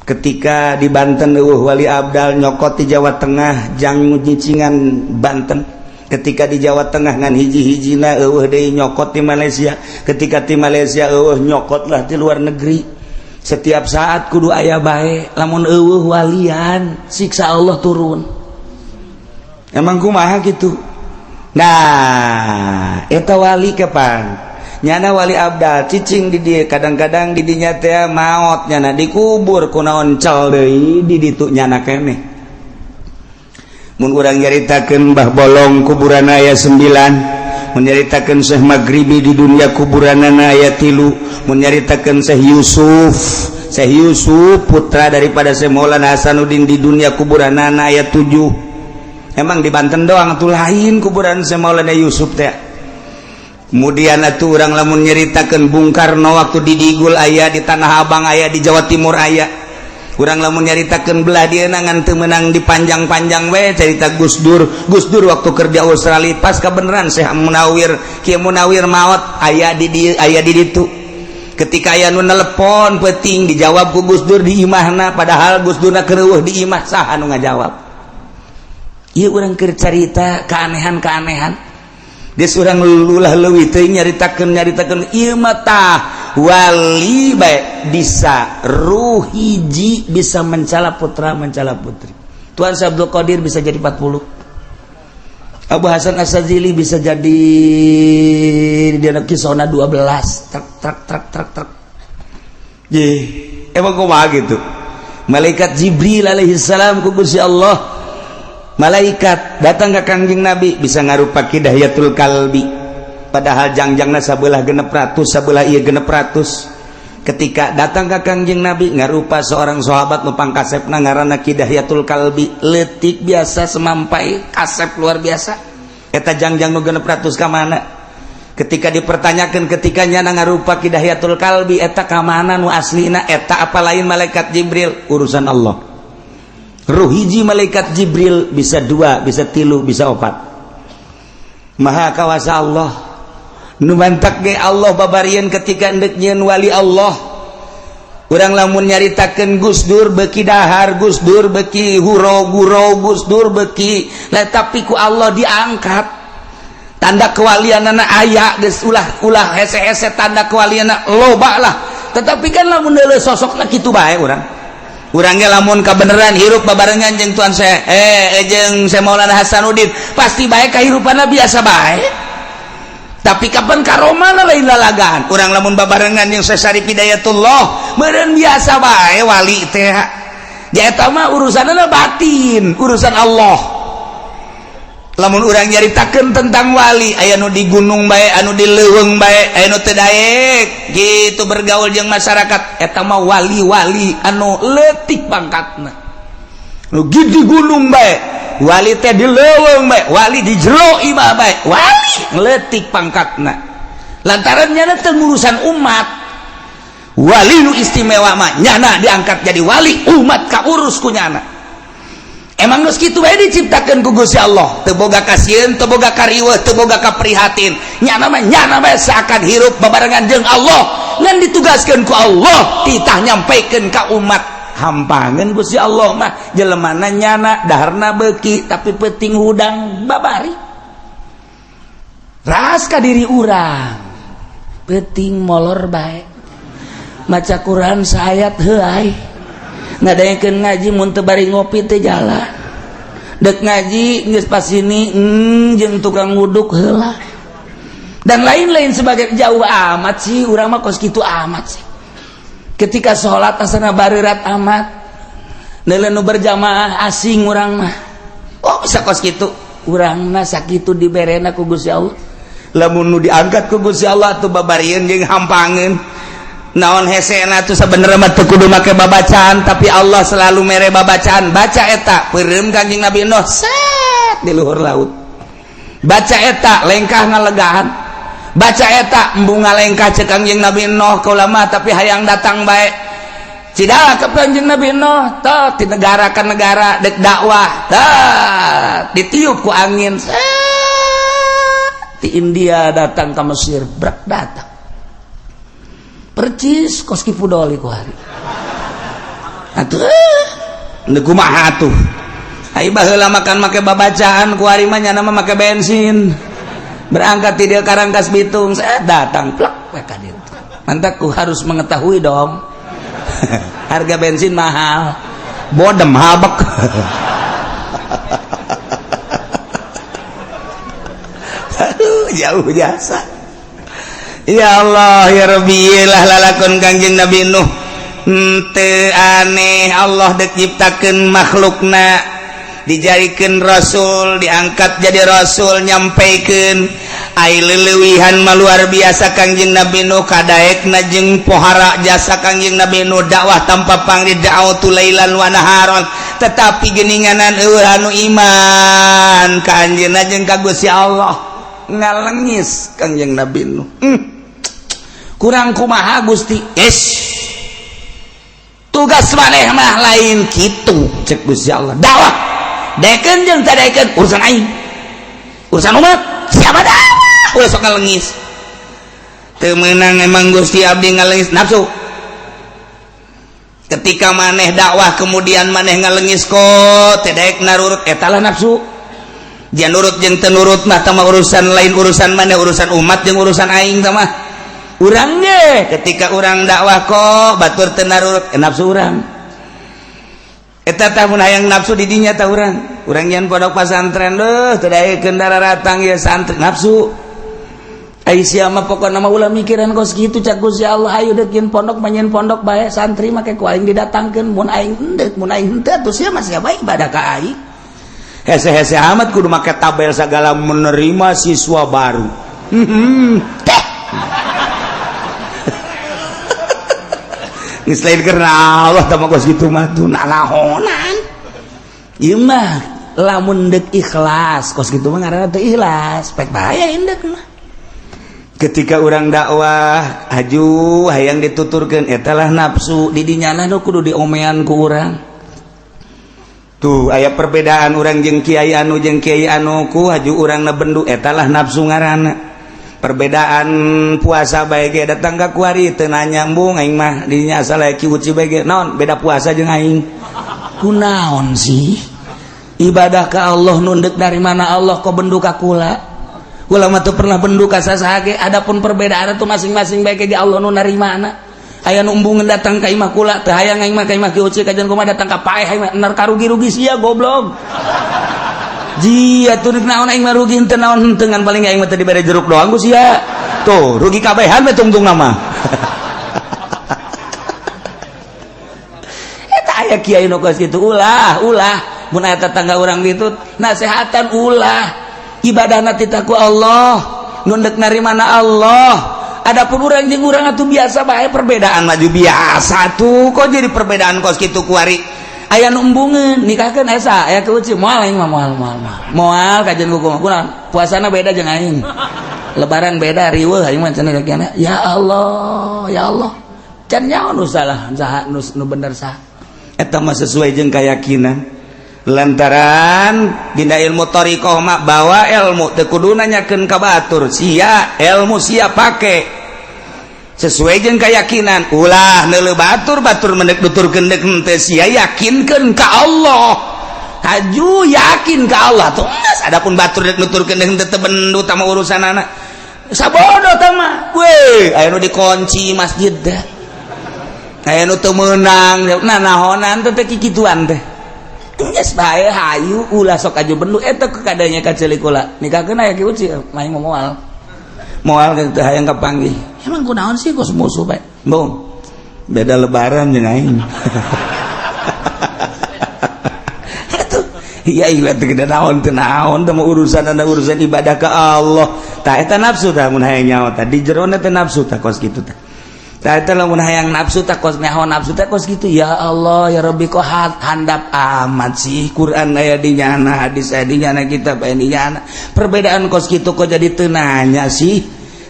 Ketika di Banten euweuh wali abdal, nyokot di Jawa Tengah jang nyicingan Banten. Ketika di Jawa Tengah ngan hiji-hijina euweuh deui, nyokot di Malaysia. Ketika di Malaysia euweuh, nyokot lah di luar negeri. Setiap saat kudu aya bae. Lamun euweuh walian, siksa Allah turun. Emang kumaha gitu? Nah, eta wali kapan nyana wali abdal cicing di dia, kadang-kadang di dinya teh maot nyana, dikubur, kunaon cal deui di ditu nyana keneh. Mun urang nyaritakeun Mbah Bolong kuburan aya 9, mun nyaritakeun Syekh Maghribi di dunia kuburanana aya 3, mun nyaritakeun Syekh Yusuf, Syekh Yusuf putra daripada Syekh Maulana Hasanuddin, di dunia kuburanana aya 7. Emang di Banten doang tuh lain kuburan Syekh Maulana Yusuf teh. Kemudian atuh urang lamun nyaritakeun Bung Karno waktu di Digul aya, di Tanah Abang aya, di Jawa Timur aya. Urang lamun nyaritakeun belah dia ngan teu meunang dipanjang-panjang we cerita Gus Dur. Gus Dur waktu kerja Australia pas kebenaran Syekh Munawir, Kiai Munawir maot aya di dieu, aya di ditu. Ketika aya nu nelepon penting dijawab ku Gus Dur di imahna, padahal Gus Durna keur di imah, saha nu ngajawab? Ieu urang keur carita keanehan-keanehan. Geus urang lulah leuwih teuing nyaritakeun nyaritakeun ieu mah. Tah, wali bae bisa ruh hiji bisa mencala putra, mencala putri. Tuan Syekh Abdul Qadir bisa jadi 40, Abu Hasan Asy-Syadzili bisa jadi di anak kisona 12, truk truk truk truk truk. Ye, emang kumaha gitu? Malaikat Jibril alaihi salam ku Gusti Allah, malaikat datang ke Kangjeng Nabi bisa ngarupa Ki Dihyatul Kalbi, padahal jangjangna sabelah 600, sabelah ieu 600. Ketika datang ke Kangjeng Nabi ngarupa seorang sahabat nu pangkasepna ngaranna Ki Dihyatul Kalbi, leutik biasa semampai, kasep luar biasa. Eta jangjang nu 600 ka mana? Ketika dipertanyakan, ketika nyana ngarupa Ki Dihyatul Kalbi, eta ka mana nu aslina eta, apa lain malaikat Jibril? Urusan Allah. Ruh hiji malaikat Jibril bisa dua, bisa tilu, bisa opat. Maha kawasa Allah. Nu mantak ge Allah babarian ketika endek nyieun wali Allah. Urang lamun nyaritakeun Gus Dur beki dahar, Gus Dur beki huro guro, Gus Dur beki lah, tapi ku Allah diangkat. Tanda kewalianana aya geus, ulah ulah hese-hese, tanda kewalianana loba lah. Tetapi kan lamun deuleu sosokna kitu bae urang. Urangnya lamun kebenaran hirup babarengan jeung Tuan saya jeung saya Maulana Hasanuddin, pasti baik kehidupannya biasa baik, tapi kapan karomah lain lalagaan. Urang lamun babarengan jeung Syekh Syarif Hidayatullah meureun biasa bae wali teh. Ja eta mah urusanna batin, urusan Allah. Lamun urang nyaritakeun tentang wali, aya nu di gunung bae, anu di leuweung bae, aya nu teu daek gitu bergaul jeung masyarakat. Eta mah wali-wali anu leutik pangkatna, nu di gunung bae. Wali teh di leuweung bae, wali di jero imah bae, wali ngeletik pangkatna. Lantaran nyana teu ngurusan umat. Wali nu istimewa mah nyana diangkat jadi wali, umat kaurus ku nyana. Emang geus kitu bae diciptakeun ku Gusti Allah, teu boga kasieun, teu boga kariweuh, teu boga kaprihatin. Nyana mah nyana bae seakan hirup babarengan jeung Allah, ngan ditugaskeun ku Allah titah nyampaikeun ka umat. Hampangeun Gusti Allah mah jelemana nyana daharna beuki tapi peuting hudang babari. Ras ka diri urang. Peuting molor bae. Maca Quran saayat heuay. Ngadaekeun ngaji mun teu bari ngopi teu jalan. Dek ngaji geus pas ini jeung tukang wuduk heula. Dan lain-lain sebagai jauh amat sih urang mah kos kitu amat sih. Ketika sholat asana bareurat amat. Neuleuh nu berjamaah asing urang mah. Oh bisa kos kitu. Urang mah sakitu diberena ku Gusti Allah. Lamun nu diangkat ku Gusti Allah tuh babarieun jeung hampangeun. Naon hesena tuh sebenarnya mah teu kudu make babacaan, tapi Allah selalu mere babacaan. Baca eta peureum Kanjeng Nabi Nuh set di luhur laut. Baca eta lengkah ngalegahan. Baca eta embung ngalengkah cek Kanjeng Nabi Nuh kaula mah tapi hayang datang bae. Cidala ke Kanjeng Nabi Nuh tah di negara ka negara dek dakwah tah ditiup ku angin set di India datang ke Mesir brak datang. Percis kos ki Fudoli ku hari. Atuh nu kumaha atuh. Ai baheula makan make babacaan ku hari mah nyana mah make bensin. Berangkat ti dieu Karangkas Bitung, saya datang plek we ka dieu. Mantak ku harus mengetahui dong. Harga bensin mahal. Bodem habek. Aduh, jauh jasa. Ya Allah ya Rabbi lah lalakon Kangjeng Nabi Nuh. Teu aneh Allah dek nyiptakeun makhlukna, dijadikeun rasul, diangkat jadi rasul, nyampaikeun ai leulewihan mah luar biasa Kangjeng Nabi Nuh kadaekna jeung pohara jasa Kangjeng Nabi Nuh dakwah tanpa pangri da'watu lailan wa naharon, tetapi geuninganan eueuh anu iman ka anjeunna jeung ka Gusti Allah ngalengis Kangjeng Nabi Nuh. Kurang kumaha Gusti? Yes. Tugas maneh mah lain kitu cek Gusti Allah. Dakwah daekeun jeung teu daekeun urusan aing. Urusan umat siapa dakwah ulah sok ngalengis. Teu meunang emang Gusti abdi ngalengis nafsu. Ketika maneh dakwah kemudian maneh ngalengis kok teu daek narurut eta lah nafsu. Dia nurut jeung teu nurut mah tah urusan lain, urusan maneh, urusan umat jeung urusan aing tah mah. Urang ge ketika urang dakwah kok batur teu narurut nafsu urang. Eta tah mun hayang nafsu di dinya tah urang. Urang nyeun pondok pasantren leuh teu daekeun daratang ieu santri nafsu. Ai sia mah pokona mah ulah mikiran kos kitu cak Gusti Allah ayo deuk nyeun pondok mah nyeun pondok bae santri make ku aing didatangkeun mun aing henteu mun aing henteu atuh sia mah sia bae ibadah ka aing. Hese-hese amat kudu make tabel segala menerima siswa baru. Teh. Geus lain karena Allah tah mah kos kitu mah tuh nanahonan. Ieu mah lamun deuk ikhlas kos kitu mah ngaranna teu ikhlas, pek bahaya indeuk mah. Ketika urang dakwah aju hayang dituturkeun eta lah nafsu di dinya nu kudu diomean ku urang. Tuh aya perbedaan urang jeung kiai anu jeung kiai anu ku haju urang na bendu eta lah nafsu ngaranna. Perbedaan puasa bae ge datang ka kuari teu nanya embung aing mah dinya asal aya ki uci bae ge naon beda puasa jeung aing. Kunaon sih? Ibadah ka Allah nunduk dari mana Allah kok bendu ka kula? Kula mah teu pernah bendu ka sasaha ge, adapun perbedaan itu masing-masing bae ge Allah nu narimana. Aya nu embungeun datang ka imah kula teu hayang aing mah ka imah ki uci kajian kumaha datang ka paeh aing mah enar karugi-rugi sia goblok. Jia tuh naon aing mah rugi henteu naon henteu ngan paling aing mah teu dibere jeruk doang ku sia. Tuh rugi kabehan we tungtung nama. Eta aya kiai nu kos kitu ulah ulah mun aya tetangga urang kitu nasehatan ulah. Ibadahna titah ku Allah, nu deuk narimana Allah. Adapun urang jeung urang atuh biasa bae perbedaan maju biasa tuh kok jadi perbedaan kos kitu kuari. Aya nu embungeun nikahkeun esa aya keuci, moal aing mah, moal moal moal. Moal kajian hukum kunaon? Puasana beda jeung aing. Lebaran beda, riweuh aing mah cenah. Ya Allah, ya Allah. Can nyaho nu salah saha, nu bener saha. Eta mah sesuai jeung keyakinan, lantaran dina ilmu thariqah mah bawa ilmu teu kudu nanyakeun ka batur. Sia ilmu sia pake sesuai jeung keyakinan, ulah neuleuh batur. Batur mendek nuturkeun deuk henteu, sia yakinkeun ka Allah, haju yakin ka Allah tuh. Adapun batur dek nuturkeun deuk henteu, teu bendu tama urusanana. Sabodo tah mah we, aya nu dikunci masjid teh, aya nu teu meunang. Nah, nahonan teh teh kikituan teh? Geus bae, hayu ulah sok aju bendu eta kadanya ka ceulik kula. Nikahkeun aya ki uci, main mau moal. Moal teh hayang kapanggih. Emang kunaon sih kos musuh bae? Bung. Beda lebaran jeung aing. Atuh, iya iya teh gede naon teh, naon teh urusan anda, urusan ibadah ke Allah. Tah, eta nafsu tah, mun hayang nyawa tah di jerona teh nafsu tah kos kitu tah. Tah, eta lamun hayang nafsu tah kos nyaho nafsu teh kos kitu. Ya Allah, ya Rabbi, kok handap amat sih? Quran aya di nyana, hadis aya di nyana, kitab aya di nyana, perbedaan kos kitu kok jadi teu nanya sih?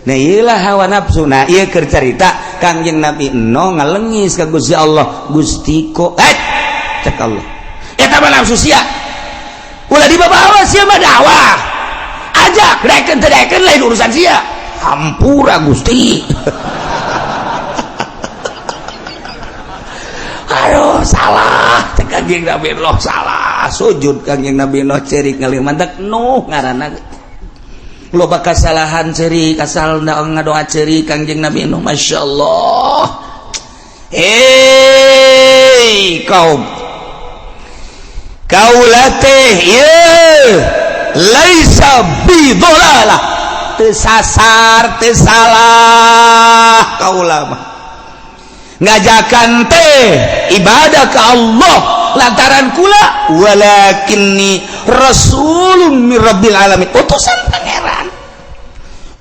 Nah, iyalah hawa nafsu. Nah, ieu keur carita Kangjeng Nabi Nuh ngalengis ka Gusti Allah, Gusti kok eh cek Allah, eta mah nafsu sia, ulah dibawa sia mah, dakwah ajak, daekeun teu daekeun lain urusan sia. Hampura, Gusti. Aduh, salah cek Kangjeng Nabi Nuh, salah. Sujud Kangjeng Nabi Nuh, cerik ngalih. Mantak Nuh ngaranna loba kasalahan, cerik, asal ngadoa cerik Kangjeng Nabi Nuh. Masya Allah. Hei kaum, kaula teh ieu laisa bidolalah, teu sasar, teu salah. Kaula mah ngajakan teh ibadah ke Allah lantaran kula walakinni rasulun min rabbil alamin, utusan Pangeran.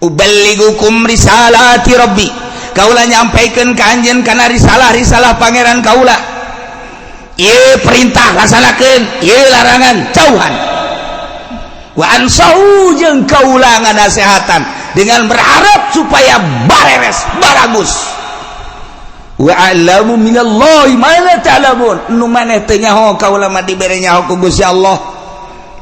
Uballigukum risalati rabbi, kaula nyampaikan ka anjeun kana risalah-risalah Pangeran kaula. Ieu perintah laksanakeun, ieu larangan jauhan. Wa ansahu, jeung kaula nganasehatan dengan berharap supaya bareres, baragus. Wa a'lamu minallahi ma la ta'lamun, nu maneh teu nyaho kaula mah dibere nyaho ku Gusti Allah.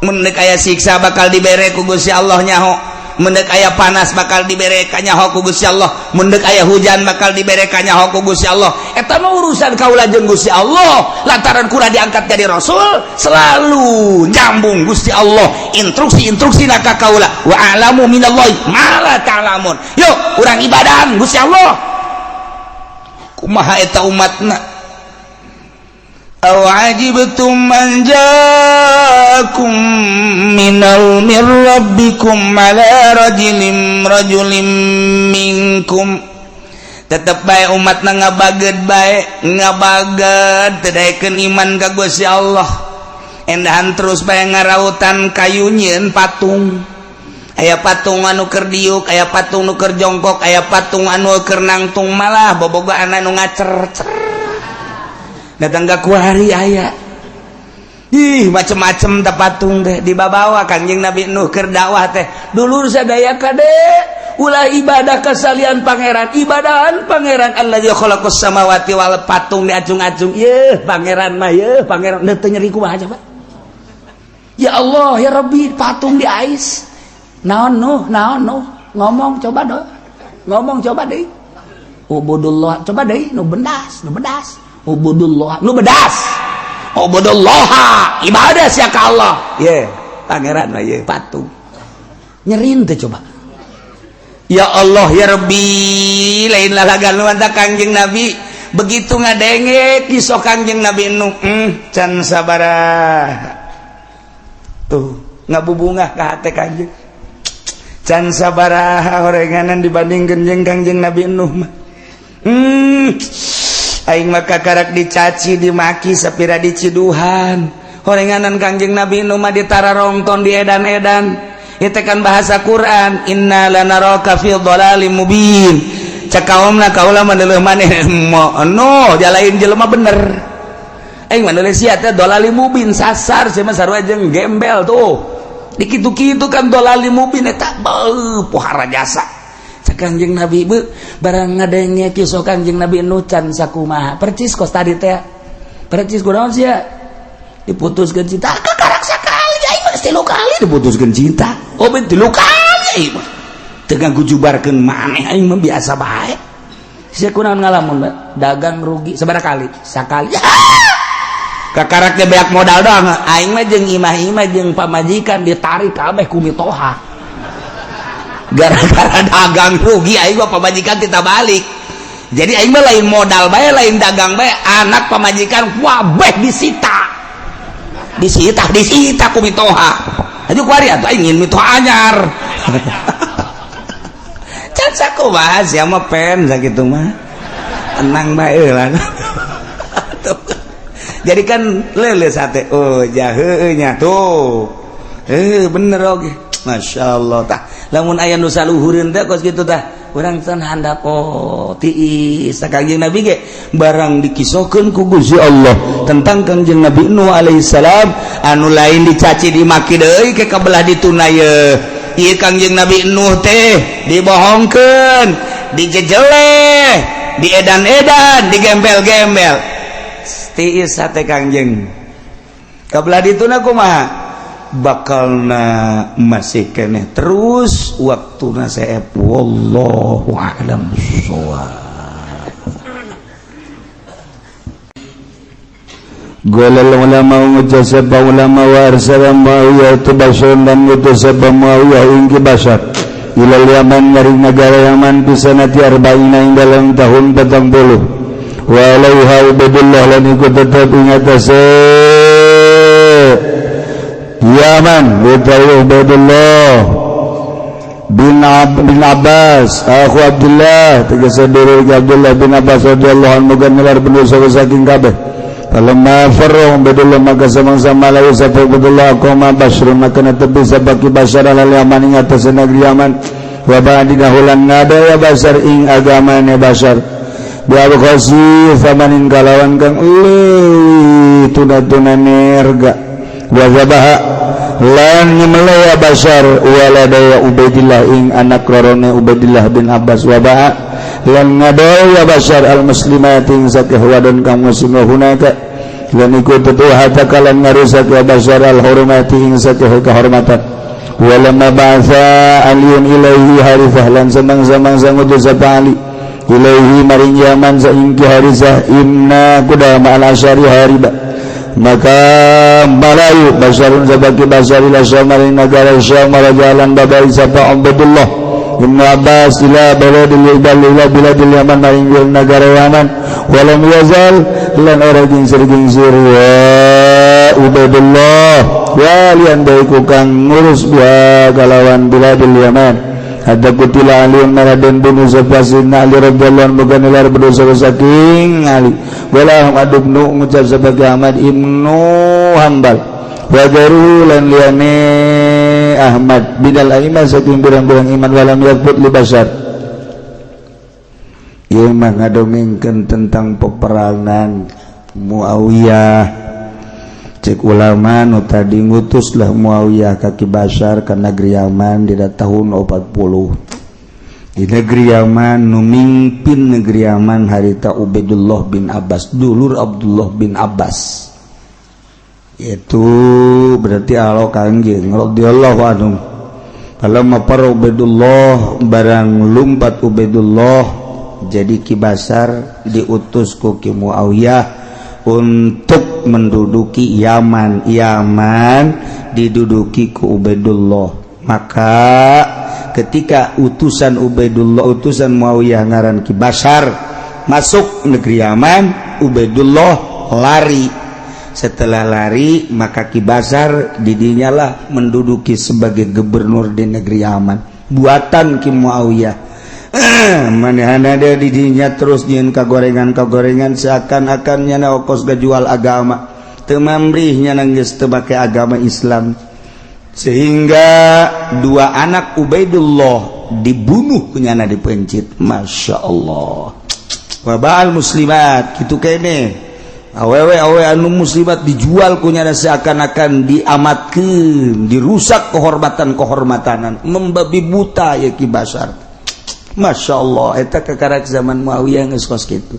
Mun deuk aya siksa bakal dibere ku Gusti Allah nyaho, mun deuk aya panas bakal dibere kanyaho ku Gusti Allah, mun deuk aya hujan bakal dibere kanyaho ku Gusti Allah. Eta mah urusan kaula jeung Gusti Allah, lantaran kula diangkat jadi rasul selalu nyambung Gusti Allah instruksi-instruksi ka kaula. Wa a'lamu minallahi ma la ta'lamun. Yuk urang ibadahan Gusti Allah. Kumaha eta umatna? Aw ajibtum an ja'akum minal min rabbikum ala rajulin minkum. Tetep bae umatna ngabaged bae, ngabaged, teu daekeun iman ka Gusti Allah. Endahan terus bae ngarautan kayu, nyieun patung. Aya patung anu keur diuk, aya patung nu keur jongkok, aya patung anu keur nangtung, malah bobogaan anu ngacer-cer datang ka kuari aya. Ih, macem-macem teh patung teh dibabawa. Kanjeng Nabi Nuh keur dakwah teh, dulur sadaya, kade ulah ibadah kasalian Pangeran, ibadahan Pangeran alladzi khalaqas samawati wal. Patung diacung-acung, ye Pangeran mah, ye Pangeran teu nyeri kumaha coba? Ya Allah, ya Rabbi, patung di ais. Naon Nuh, naon Nuh? Ngomong coba doh, ngomong coba deh. Ubudullah coba deh, nu bedas, nu bedas. Ubudullah, nu bedas. Ubudullah, ibadah sia ka Allah. Ye Pangeran mah, ye patung. Nyerin teh coba? Ya Allah, ya Rabbi, lain lalagan lu. Kangjeng Nabi begitu ngadenge kisah Kangjeng Nabi Nuh, can sabaraha tuh ngabubungah ka hate Kangjeng, can sabaraha horenganan dibandingkeun jeung Kangjeng Nabi Nuh mah. Aing mah kakarak dicaci, dimaki, sapira diciduhan. Horenganan Kangjeng Nabi Nuh mah ditararongton, di edan-edan. Itu kan bahasa Quran, inna lanaraka fi dhalalim mubin. Cek kaumna, kaula mah deuleuh maneh no jalain jelema bener. Aing mah Malaysia teh dolali mubin sasar sia mah sarua jeung gembel tuh. Di kitu-kitu kan dolali mubin eta beuh pohara jasa. Cek Kangjeng Nabi beuh barang ngadenge kisah Kangjeng Nabi nu can sakumaha. Percis kos tadi teh. Percis kunaon sia? Diputuskeun cinta kakarak sakali aing mah tilu kali diputuskeun cinta. Oh ben tilu kali aing mah. Teu ngagujubarkeun maneh aing mah biasa bae. Sia kunaon ngalamun dagang rugi sabaraha kali? Sakali. Kakaraknya beak modal doang. Aing mah jeung imah-imah jeung pamajikan ditarik kabeh ku mitoha. Gara-gara dagang rugi aing mah pamajikan kita balik. Jadi aing mah lain modal bae, lain dagang bae, anak pamajikan wabeh disita. Disita, disita ku mitoha. Aju kuari atuh aing ingin mitoha anyar. Can sakumaha sia mah pen sakitu mah. Tenang bae lah. Jadi kan lele sate oh jaheunya tuh bener oge Masya Allah tah lamun aya nu saluhureun teh kos kitu tah urang can handap oh tiis Kangjeng Nabi ge barang dikisohkeun ku Gusti Allah tentang Kangjeng Nabi Nuh alaihissalam anu lain dicaci dimaki deui ke kabelah dituna ye ieu Kangjeng Nabi Nuh teh dibohongkeun dijejeleh diedan-edan digembel-gembel tiis sate Kangjeng kabelah dituna kumaha bakalna masih keneh terus waktuna seep wallahu a'lam bissawab. Golal ulama ngucap sapa ulama wa arsala Muawiyah tu Bashar dan ngutus sapa Muawiyah ing ki Bashar ilal Yaman maring negara Yaman pisanati arba'ina ing dalam tahun 40 wa alaiha Ubaidullah lan iku tetep ing atase Yaman utawi Ubaidullah bin Abbas akhu Abdullah tegese dulur Abdullah bin Abbas radhiyallahu anhu muga nilar bener saking kabeh. Falamma farra Ubaidullah maka samang-sama lalu sapa Ubaidullah qoma Basrun maka netepi sapa ki Basar alal Yaman ing atase negeri Yaman wa ba'di dahulan ngada ya Basar ing agamane Basar bi abkhasi samanin kalawan kang leuwih tuna-tuna nerga wa zabaha lan nyemele ya Basar walada ya Ubaidillah ing anak lorone Ubaidillah bin Abbas wa ba'a lan ngadol ya Basar al muslimat ing sakeh wadon kang muslim hunaka lan iku tetu hatta kalan ngarusak ya Basar al hurmati ing sakeh kehormatan walamma ba'atha aliyun ilaihi harithah lan samang-samang ngutus sapa Ali ilaihi maring Yaman saingki Harithah imna Qudama al Asyari hariba maka malayu Basarun sabaki Basar ila Syam maring negara Syam jalan babai sapa Ubaidullah Ibn Abbas ila baladil ila biladil Yaman maring negara Yaman walam yazal lan ora gingsir-gingsir wa Ubaidullah walian baiku kang ngurus biha kalawan biladil Yaman hatta kutila Ali maraden bunuh sapa Sayyidina Ali radhiyallahu anhu bukan nilar berdosa saking Ali wala Ahmad ibnu ngucap sebagai Ahmad ibnu Hambal wa garu lan liyane Ahmad bidal aimah saking pirang-pirang iman walam yakbut li Basar. Ieu mah ngadongengkeun tentang peperangan Muawiyah. Cek ulama nu tadi ngutuslah Muawiyah ka Ki Basar ka negeri Yaman di tahun 40. Di negeri Yaman nu mimpin negeri Yaman harita Ubaidullah bin Abbas, dulur Abdullah bin Abbas. Itu berarti alo Kangjeng radhiyallahu anhu. Falamma para Ubaidullah barang lumpat Ubaidullah jadi Ki Basar diutus ku Ki Muawiyah untuk menduduki Yaman. Yaman diduduki ku Ubaidullah. Maka ketika utusan Ubaidullah, utusan Muawiyah ngaran Ki Basar masuk negeri Yaman, Ubaidullah lari. Setelah lari maka Ki Basar didinyalah menduduki sebagai gubernur di negeri Yaman buatan Ki Muawiyah. Manehana dia didinya terus nyieun kagorengan-kagorengan seakan-akan nyana okos gajual agama teu mamrih nyana geus teu make agama Islam sehingga dua anak Ubaidullah dibunuh ku nyana dipencit. Masya Allah wa ba'al muslimat kitu kene. Awewe awewe anu muslimat dijual kunyana, seakan-akan diamatkeun, dirusak kehormatan-kehormatanan, membabi buta ya Ki Basar. Masya Allah, eta kakarak zaman Muawiyah geus kos kitu.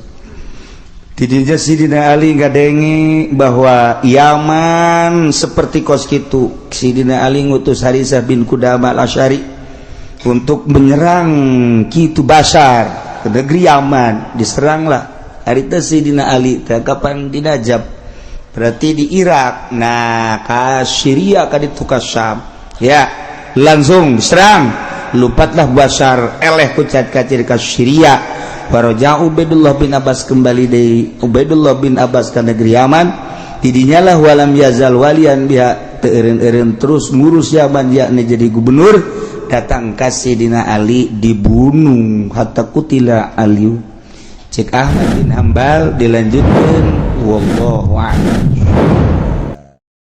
Tidinya Sidina Ali ngadenge bahwa Yaman seperti kos kitu. Sidina Ali ngutus Harisah bin Kudama al-Asyari untuk menyerang Kitu Basar ke negeri Yaman. Diseranglah harita Sidina Ali teh kapan di Najab, berarti di Irak. Nah, ka Syria, ka ditu, ka Syam ya, langsung diserang. Lupatlah Basar, eleh kucat kacir ka Syria. Waroja Ubaidullah bin Abbas, kembali dari Ubaidullah bin Abbas ke negeri Yaman. Tidinya lah walam yazal walian biha, teu eureun-eureun terus ngurus Yaman, yakni jadi gubernur. Datang ka Sidina Ali, dibunuh, hatta kutila Ali. Cek Ahmad bin Hambal dilanjutkan, wallahu a'lam.